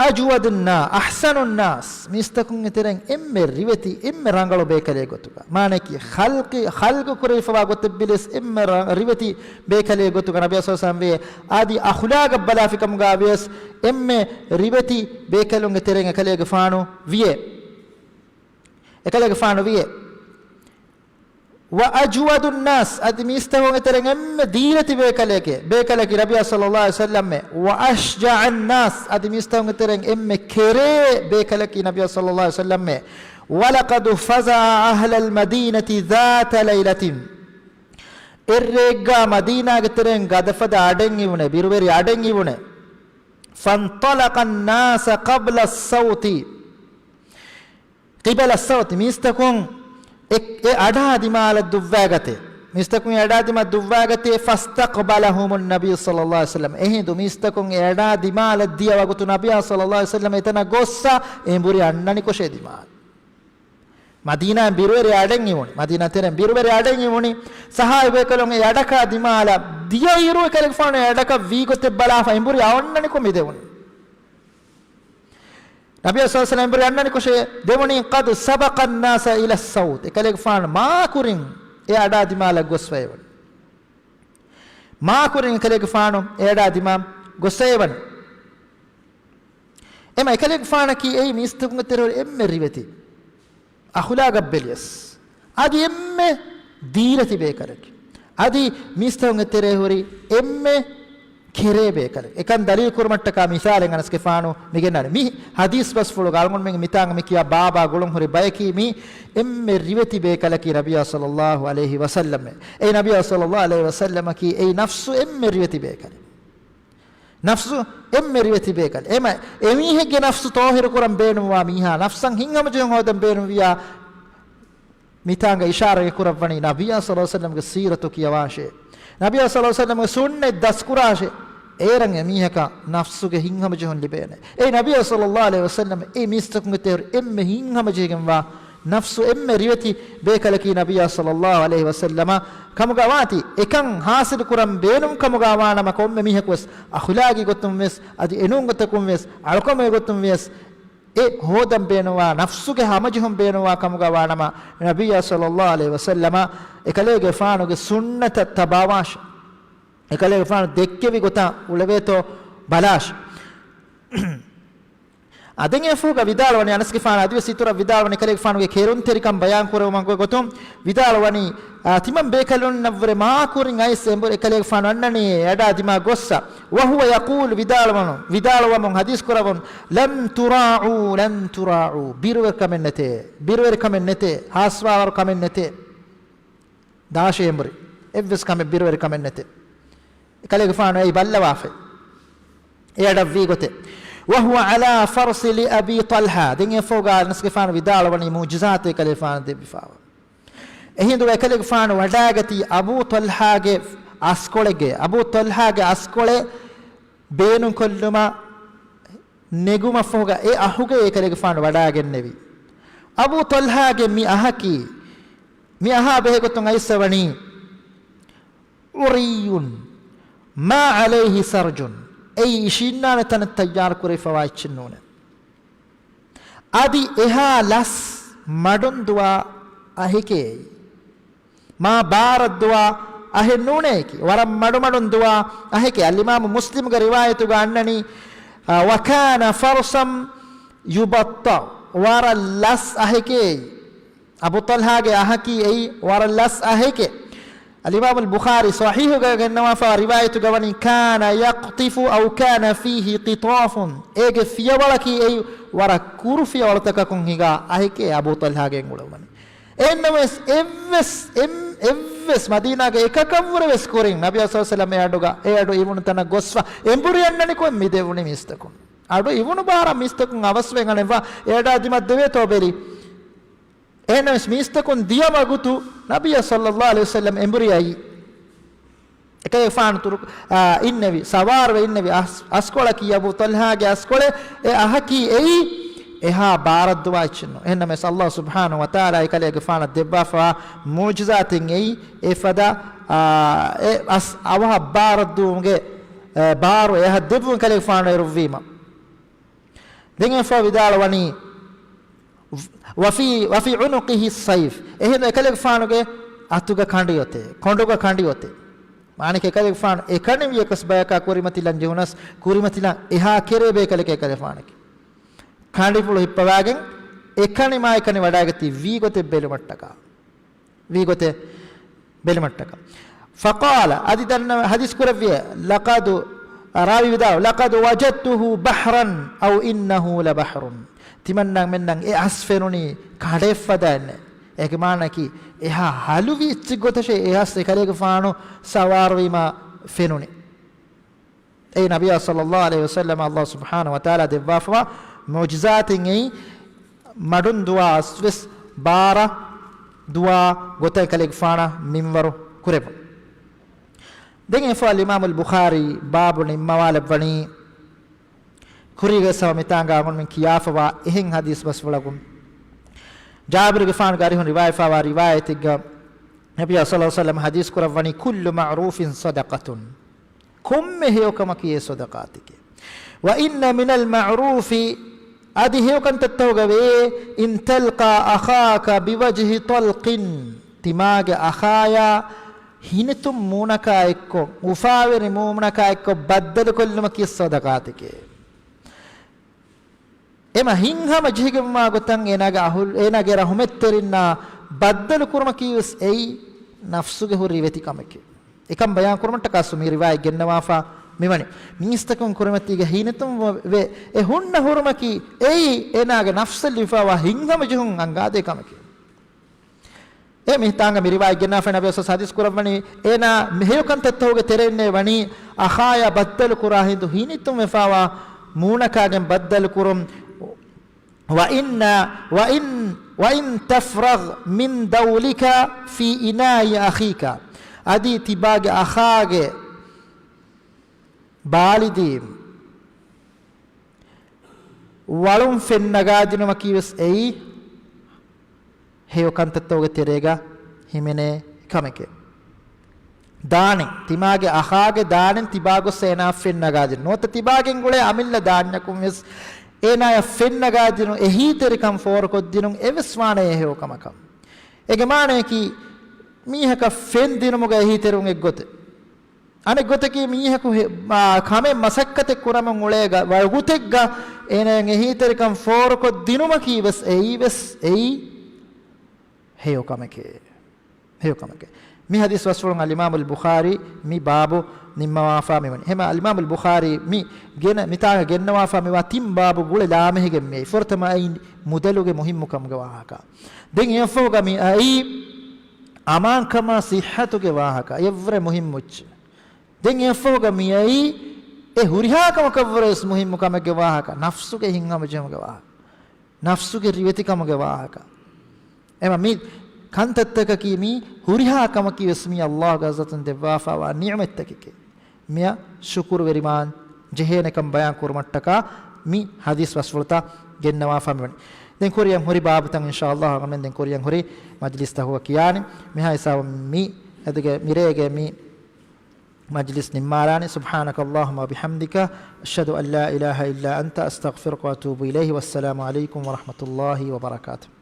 أجود الناس، أحسن الناس، މީސްތަކުންގެ ތެރެއިން އެންމެ ރިވެތި، އެންމެ ރަނގަޅު ބޭކަލެއް ގޮތުގަ. މާނައަކީ، ޚަލްޤި، ޚަލްޤު ކުރެވިފަވާ ގޮތެއް ބިލިސް އެންމެ ރަ-، ރިވެތި ބޭކަލެއް ގޮތުގަ ނަބިއްޔާ ޞައްލައްލާހު ޢަލައިހި ވަސައްލަމް ވިޔޭ. އަދި އަޚުލާގަށް ބަލާފިކަމުގަ ވިޔަސް އެންމެ ރިވެތި ބޭކަލުންގެ ތެރެއިން އެކަލޭގެފާނު ވިޔޭ. އެކަލޭގެފާނު ވިޔޭ. وأجود الناس، އަދި މީސްތަކުންގެ ތެރެއިން އެންމެ ދީލަތި ބޭކަލެކޭ، ބޭކަލަކީ ނަބިއްޔާ ޞައްލައްލާހު ޢަލައިހި ވަސައްލަމް. وأشجع الناس، އަދި މީސްތަކުންގެ ތެރެއިން އެންމެ ކެރޭ ބޭކަލަކީ ނަބިއްޔާ ޞައްލައްލާހު ޢަލައިހި ވަސައްލަމް. ولقد فزع أهل المدينة ذات ليلة، އެއްރޭއްގަ މަދީނާގެ ތެރެއިން ގަދަފަދަ އަޑެއް އިވުނޭ، ބިރުވެރި އަޑެއް އިވުނޭ. فانطلق الناس قبل الصوت، قبل الصوت، މީސްތަކުން އެ، އެ އަޑާ ދިމާލަށް ދުއްވާގަތޭ. މީސްތަކުން އެ އަޑާ ދިމާ ދުއްވާގަތޭ. فاستقبلهم النبي صلى الله عليه وسلم. އެހިނދު މީސްތަކުން އެ އަޑާ ދިމާލަށް ދިޔަ ވަގުތު ނަބިއްޔާ ޞައްލައްލާހު ޢަލައިހި ވަސައްލަމް އެތަނަށް ގޮއްސަ އެނބުރި އަންނަނިކޮށޭ ދިމާލަށް. މަދީނާއިން ބިރުވެރި އަޑެއް އިވުނީ. މަދީނާ ތެރެއިން ބިރުވެރި އަޑެއް އިވުނީ. ޞަޙާބީ ބޭކަލުން އެ އަޑަކާ ދިމާލަށް ދިޔައިރު، އެކަލޭގެފާނު އެ އަޑަކަށް ވީ ގޮތެއް ބަލާފަ އެނބުރި އަންނަނިކޮށް މި ދެވުނީ. ނަބިއްޔާ ޞައްލައްލާހު ޢަލައިހި ވަސައްލަމް އެނބުރި އަންނަނިކޮށޭ ދެވުނީ. قد سبق الناس إلى الصوت، އެކަލޭގެފާނު މާކުރިން އެ އަޑާ ދިމާލަށް ގޮސްފައިވަނީ. މާކުރިން އެކަލޭގެފާނު އެ އަޑާ ދިމާ ގޮސްފައިވަނީ. އެމަ އެކަލޭގެފާނަކީ އެއީ މީސްތަކުންގެ ތެރެއިން އެންމެ ރިވެތި، އަޚުލާގަށް ބެލިޔަސް އަދި އެންމެ ދީލަތި ބޭކަލަކީ. އަދި މީސްތަކުންގެ ތެރޭ ހުރި އެންމެ ކެރޭ ބޭކަލެއް. އެކަން ދަލީލު ކުރުމަށްޓަކާ މިސާލެއް އަނަސްގެފާނު މިގެންނާނެ. މި ޙަދީޘް ބަސްފުޅުގަ އަޅުގަނޑުމެން މިތާނގަ މި ކިޔާ ބާބާ ގުޅުން ހުރި ބަޔަކީ މި އެންމެ ރިވެތި ބޭކަލަކީ ނަބިއްޔާ ޞައްލައްލާހު ޢަލައިހި ވަސައްލަމް. އެ ނަބިއްޔާ ޞައްލައްލާހު ޢަލައިހި ވަސައްލަމަކީ އެއީ ނަފްސު އެންމެ ރިވެތި ބޭކަލެއް. ނަފްސު އެންމެ ރިވެތި ބޭކަލެއް. އެމަ، އެމީހެއްގެ ނަފްސު ޠާހިރު ކުރަން ބޭނުންވާ މީހާ، ނަފްސަށް ހިތްހަމަޖެހުން ހޯދަން ބޭނުންވިޔާ، މިތާނގަ އިޝާރާތް ކުރައްވަނީ ނަބިއްޔާ ޞައްލައްލާހު ޢަލައިހި ވަސައްލަމްގެ ސީރަތު ކިޔަވާށޭ. ނަބިއްޔާ ޞައްލައްލާހު ޢަލައިހި ވަސައްލަމްގެ ސުންނަތް ދަސްކުރާށޭ. އޭރަށް އެމީހަކަށް ނަފްސުގެ ހިތްހަމަޖެހުން ލިބޭނެ. އެ ނަބިއްޔާ ޞައްލައްލާހު ޢަލައިހި ވަސައްލަމް އެ މީސްތަކުންގެ ތެރެއިން އެންމެ ހިތްހަމަޖެހިގެންވާ ނަފްސު އެންމެ ރިވެތި ބޭކަލަކީ ނަބިއްޔާ ޞައްލައްލާހު ޢަލައިހި ވަސައްލަމަ ކަމުގަ ވާތީ، އެކަން ޙާޞިލު ކުރަން ބޭނުން ކަމުގަ ވާނަމަ، ކޮންމެ މީހަކު ވެސް އަޚުލާގީ ގޮތުން ވެސް، އަދި އެނޫން ގޮތަކުން ވެސް، އަޅުކަމެއް ގޮތުން ވެސް، އެ ހޯދަން ބޭނުންވާ، ނަފްސުގެ ހަމަޖެހުން ބޭނުންވާ ކަމުގަ ވާނަމަ، ނަބިއްޔާ ޞައްލައްލާހު ޢަލައިހި ވަސައްލަމަ އެކަލޭގެފާނުގެ ސުންނަތަށް ތަބާވާށެ. އެކަލޭގެފާނު ދެއްކެވި ގޮތަށް އުޅެވޭތޯ ބަލާށެ. އާ، ދެން އެފަހުގަ ވިދާޅުވަނީ، އަނަސްގެފާނު އަދިވެސް އިތުރަށް ވިދާޅުވަނީ، އެކަލޭގެފާނުގެ ކެރުންތެރިކަން ބަޔާން ކުރެވުމަށް ގޮތުން ވިދާޅުވަނީ، އާ، ތިމަން ބޭކަލުންނަށްވުރެ މާކުރިން އައިސް އެނބުރި އެކަލޭގެފާނު އަންނަނީ އެ އަޑާ ދިމާ ގޮއްސަ. وهو يقول، ވިދާޅުވަނު، ވިދާޅުވަމުން ޙަދީޘް ކުރަވުން، لم تراعوا، لن تراعوا، ބިރުވެރިކަމެއް ނެތޭ، ބިރުވެރިކަމެއް ނެތޭ، ހާސްވާވަރު ކަމެއް ނެތޭ. ދާށޭ އެނބުރި. އެއްވެސް ކަމެއް ބިރުވެރި ކަމެއް ނެތޭ. އެކަލޭގެފާނު އެއީ ބައްލަވާފައި. އެ އަޑަށް ވީ ގޮތެއް. وهو على فرس لأبي طلحة. ދެން އެފަހުގަ އަނަސްގެފާނު ވިދާޅުވަނީ މުޢުޖިޒާތެއް އެކަލޭގެފާނު ދެއްވިފާވަ. އެހިނދުގަ އެކަލޭގެފާނު ވަޑާގަތީ އަބޫ ޠަލްޙާގެ އަސްކޮޅެއްގެ، އަބޫ ޠަލްޙާގެ އަސްކޮޅެއް ބޭނުންކޮށްލުމަށް ނެގުމަށްފަހުގަ އެ އަހުގައި އެކަލޭގެފާނު ވަޑާގެންނެވި. އަބޫ ޠަލްޙާގެ މި އަހަކީ، މި އަހާ ބެހޭގޮތުން އައިސްފަ ވަނީ، عري ما عليه سرج، އެއީ އިށީންނާނެ ތަނެއް ތައްޔާރު ކުރެވިފަވާ އެއްޗެއް ނޫނޭ. އަދި އެހާ ލަސް މަޑުން ދުވާ އަހެކޭ އެއީ. މާ ބާރަށް ދުވާ އަހެއް ނޫނޭ އެކި. ވަރަށް މަޑުމަޑުން ދުވާ އަހެކޭ. އަލްއިމާމު މުސްލިމްގެ ރިވާޔަތުގަ އަންނަނީ، އަ، وكان فرسا يبطأ، ވަރަށް ލަސް އަހެކޭ އެއީ. އަބޫ ޠަލްޙާގެ އަހަކީ އެއީ ވަރަށް ލަސް އަހެކޭ. އަލްއިމާމުލް ބުޚާރީ ޞަޙީޙުގަ ގެންނަވާފަ ރިވާޔަތުގަ ވަނީ، كان يقطف أو كان فيه قطاف، އޭގެ ފިޔަވަޅަކީ އެއީ ވަރަށް ކުރު ފިޔަވަޅުތަކަކުން ހިނގާ އަހެކޭ އަބޫ ޠަލްޙާގެ އެނގުޅުމަށް. އެހެންނަމަވެސް އެއްވެސް، އެއް، އެއްވެސް މަދީނާގެ އެކަކަށްވުރެ ވެސް ކުރިން ނަބިއްޔާ ޞައްލައްލާހު ޢަލައިހި ވަސައްލަމް އެ އަޑުގަ، އެ އަޑު އިވުނު ތަނަށް ގޮސްފަ އެނބުރި އަންނަނިކޮށް މި ދެވުނީ މީސްތަކުން. އަޑު އިވުނު ބާރަށް މީސްތަކުން އަވަސްވެގެން އަނެއްވާ އެ އަޑާ ދިމަށް ދެވޭތޯ ބެލި. އެހެންނަމަވެސް މީސްތަކުން ދިޔަ ވަގުތު ނަބިއްޔާ ޞައްލައްލާހު ޢަލައިހި ވަސައްލަމް އެނބުރި އައީ. އެކަލޭގެފާނު ތުރު، އާ، އިންނެވި، ސަވާރުވެ އިންނެވި އަސް، އަސްކޮޅަކީ އަބޫ ޠަލްޙާގެ އަސްކޮޅެއް، އެ އަހަކީ އެއީ އެހާ ބާރަށް ދުވާ އެއްޗެއް ނޫން. އެހެންނަމަވެސް ﷲ ސުބްޙާނަހޫ ވަތަޢާލާ އެކަލޭގެފާނަށް ދެއްވާފަވާ މުޢުޖިޒާތެއް އެއީ، އެފަދަ، އާ، އެ އަސް އަވަހަށް ބާރަށް ދުވުމުގެ، އެ، ބާރު އެ އަހަށް ދެއްވުން އެކަލޭގެފާނު އެރުއްވީމަ. ދެން އެފަ ވިދާޅުވަނީ، وفي، وفي عنقه السيف، އެހެން އެކަލޭގެފާނުގެ އަތުގަ ކަނޑިއޮތޭ، ކޮނޑުގަ ކަނޑިއޮތޭ. މާނައަކީ އެކަލޭގެފާނު އެކަނި ވިޔަކަސް ބަޔަކާ ކުރިމަތިލަން ޖެހުނަސް، ކުރިމަތިލަން އެހާ ކެރޭ ބޭކަލެކޭ އެކަލޭގެފާނަކީ. ކަނޑިފުޅު ހިއްޕަވާގެން އެކަނި މާ އެކަނި ވަޑާގަތީ ވީ ގޮތެއް ބެލުމަށްޓަކާ. ވީ ގޮތެއް ބެލުމަށްޓަކާ. فقال، އަދި ދަންނަ ޙަދީޘް ކުރެއްވިޔޭ، لقد، ރާވީ ވިދާޅު، لقد وجدته بحرا أو إنه لبحر. ތިމަންނަމެންނަށް އެ އަސް ފެނުނީ ކަނޑެއްފަދައިންނޭ. އޭގެ މާނައަކީ، އެހާ ހަލުވި އެއްޗެއް ގޮތަށޭ އެ އަސް އެކަލޭގެފާނު ސަވާރުވީމާ ފެނުނީ. އެއީ ނަބިއްޔާ ޞައްލައްލާހު ޢަލައިހި ވަސައްލަމަށް ﷲ ސުބްޙާނަހޫ ވަތަޢާލާ ދެއްވާފަވާ މުޢުޖިޒާތެއް އެއީ، މަޑުން ދުވާ އަސްވެސް ބާރަށް ދުވާ ގޮތަށް އެކަލޭގެފާނަށް މިންވަރު ކުރެއްވުން. ދެން އެފަ އަލްއިމާމުލް ބުޚާރީ ބާބު ނިންމަވާލައްވަނީ، ކުރީގެ ސަބަ މިތާނގާ އަޅުގަނޑުމެން ކިޔާފަވާ އެހެން ޙަދީޘް ބަސްފުޅަކުން، ޖާބިރުގެފާނުގެ އަރިހުން ރިވާޔަތްވާ ރިވާޔަތެއްގަ، ނަބިއްޔާ ޞައްލައްލާހު ޢަލައިހި ވަސައްލަމަ ޙަދީޘް ކުރައްވަނީ، كل معروف صدقة، ކޮންމެ ހެޔޮކަމަކީ އެ ޞަދަޤާތެކޭ. وإن من المعروف، އަދި ހެޔޮކަންތައްތަކުގަ ވޭ، أن تلقى أخاك بوجه طلق، ތިމާގެ އަޚާޔާ ހިނިތުން މޫނަކާ އެއްކޮށް، އުފާވެރި މޫނަކާ އެއްކޮށް ބައްދަލުކޮށްލުމަކީ ޞަދަޤާތެކޭ. އެމަ ހިތްހަމަ ޖެހިގެންވާ ގޮތަށް އޭނާގެ އަހުލް، އޭނާގެ ރަޙުމަތްތެރިންނާ ބައްދަލު ކުރުމަކީ ވެސް އެއީ ނަފްސުގެ ހުރި ރިވެތި ކަމެކޭ. އެކަން ބަޔާން ކުރުމަށްޓަކާ ސުމީ ރިވާޔަތް ގެންނަވާފަ މިވަނީ. މީސްތަކުން ކުރިމަތީގަ ހިނިތުންވެ އެ ހުންނަ ހުރުމަކީ އެއީ އޭނާގެ ނަފްސަށް ލިބިފައިވާ ހިތްހަމަ ޖެހުން އަންގާދޭ ކަމެކޭ. އެ މިތާނގަ މި ރިވާޔަތް ގެންނާފަ ނަބީ ސަސް ޙަދީޘް ކުރައްވަނީ، އޭނާ މި ހެޔޮކަންތައްތަކުގެ ތެރެއިންނޭ ވަނީ، އަޚާޔާ ބައްދަލު ކުރާ ހިނދު ހިނިތުންވެފައިވާ މޫނަކާގެން ބައްދަލު ކުރުން. وإن، وإن، وإن تفرغ من دولك في إناء أخيك، އަދި ތިބާގެ އަޚާގެ ބާލިދީން ވަޅުން ފެންނަގާދިނުމަކީ ވެސް އެއީ ހެޔޮ ކަންތައްތަކުގެ ތެރޭގަ ހިމެނޭ ކަމެކޭ. ދާނެ، ތިމާގެ އަޚާގެ ދާނެ ތިބާ ގޮސް އޭނާ ފެންނަގާދިނު. ނުވަތަ ތިބާގެން ގުޅޭ އަމިއްލަ ދާންޏަކުން ވެސް އޭނާޔަށް ފެންނަގާދިނު، އެހީތެރިކަން ފޯރުކޮށްދިނުން އެވެސް ވާނެ އެ ހެޔޮ ކަމަކަށް. އޭގެ މާނަޔަކީ، މީހަކަށް ފެން ދިނުމުގަ އެހީތެރިވުން އެއްގޮތެއް. އަނެއް ގޮތަކީ މީހަކު ހެ-، އާ، ކަމެއް މަސައްކަތެއް ކުރަމުން އުޅޭ ގަ-، ވަގުތެއްގަ އޭނައަށް އެހީތެރިކަން ފޯރުކޮށް ދިނުމަކީ ވެސް އެއީ ވެސް އެއީ ހެޔޮ ކަމެކޭ. ހެޔޮ ކަމެކޭ. މި ޙަދީޘް ބަސްފުޅުން އަލްއިމާމުލް ބުޚާރީ މި ބާބު ނިންމަވާފާ މިވަނީ. ހަމަ އަލްއިމާމުލް ބުޚާރީ މި ގެނަ-، މިތާނގަ ގެންނަވާފާ މިވާ ތިން ބާބު ގުޅެ ލާމެހިގެން މިއައީ. ފުރަތަމަ އައީ މުދަލުގެ މުހިއްމުކަމުގެ ވާހަކަ. ދެން އެއަށްފަހުގަ މި އައީ އަމާންކަމާ ޞިއްޙަތުގެ ވާހަކަ. އެއަށްވުރެ މުހިއްމު އެއްޗެއް. ދެން އެއަށްފަހުގަ މިއައީ އެ ހުރިހާ ކަމަކަށްވުރެ ވެސް މުހިއްމު ކަމެއްގެ ވާހަކަ، ނަފްސުގެ ހިތްހަމަޖެހުމުގެ ވާހަކަ، ނަފްސުގެ ރިވެތިކަމުގެ ވާހަކަ. އެމަ މި ކަންތައްތަކަކީ މީ ހުރިހާ ކަމަކީ ވެސް މީ ﷲ ގެ ޙަޟްރަތުން ދެއްވާފާވާ ނިޢުމަތްތަކެކޭ. މިއަށް ޝުކުރުވެރިވާން ޖެހޭނެކަން ބަޔާން ކުރުމަށްޓަކާ މި ޙަދީޘް ބަސްފުޅުތައް ގެންނަވާފާ މިވަނީ. ދެން ކުރިއަށް ހުރި ބާބުތައް އިންޝާﷲ އަޅުގަނޑުމެން ދެން ކުރިއަށް ހުރި މަޖިލިސްތަކުގަ ކިޔާނެ. މިހާ ހިސާބުން މި އަދުގެ މިރޭގެ މި މަޖިލިސް ނިންމާލާނެ. سبحانك اللهم وبحمدك، أشهد أن لا إله إلا أنت، أستغفرك وأتوب إليه. والسلام عليكم ورحمة الله وبركاته.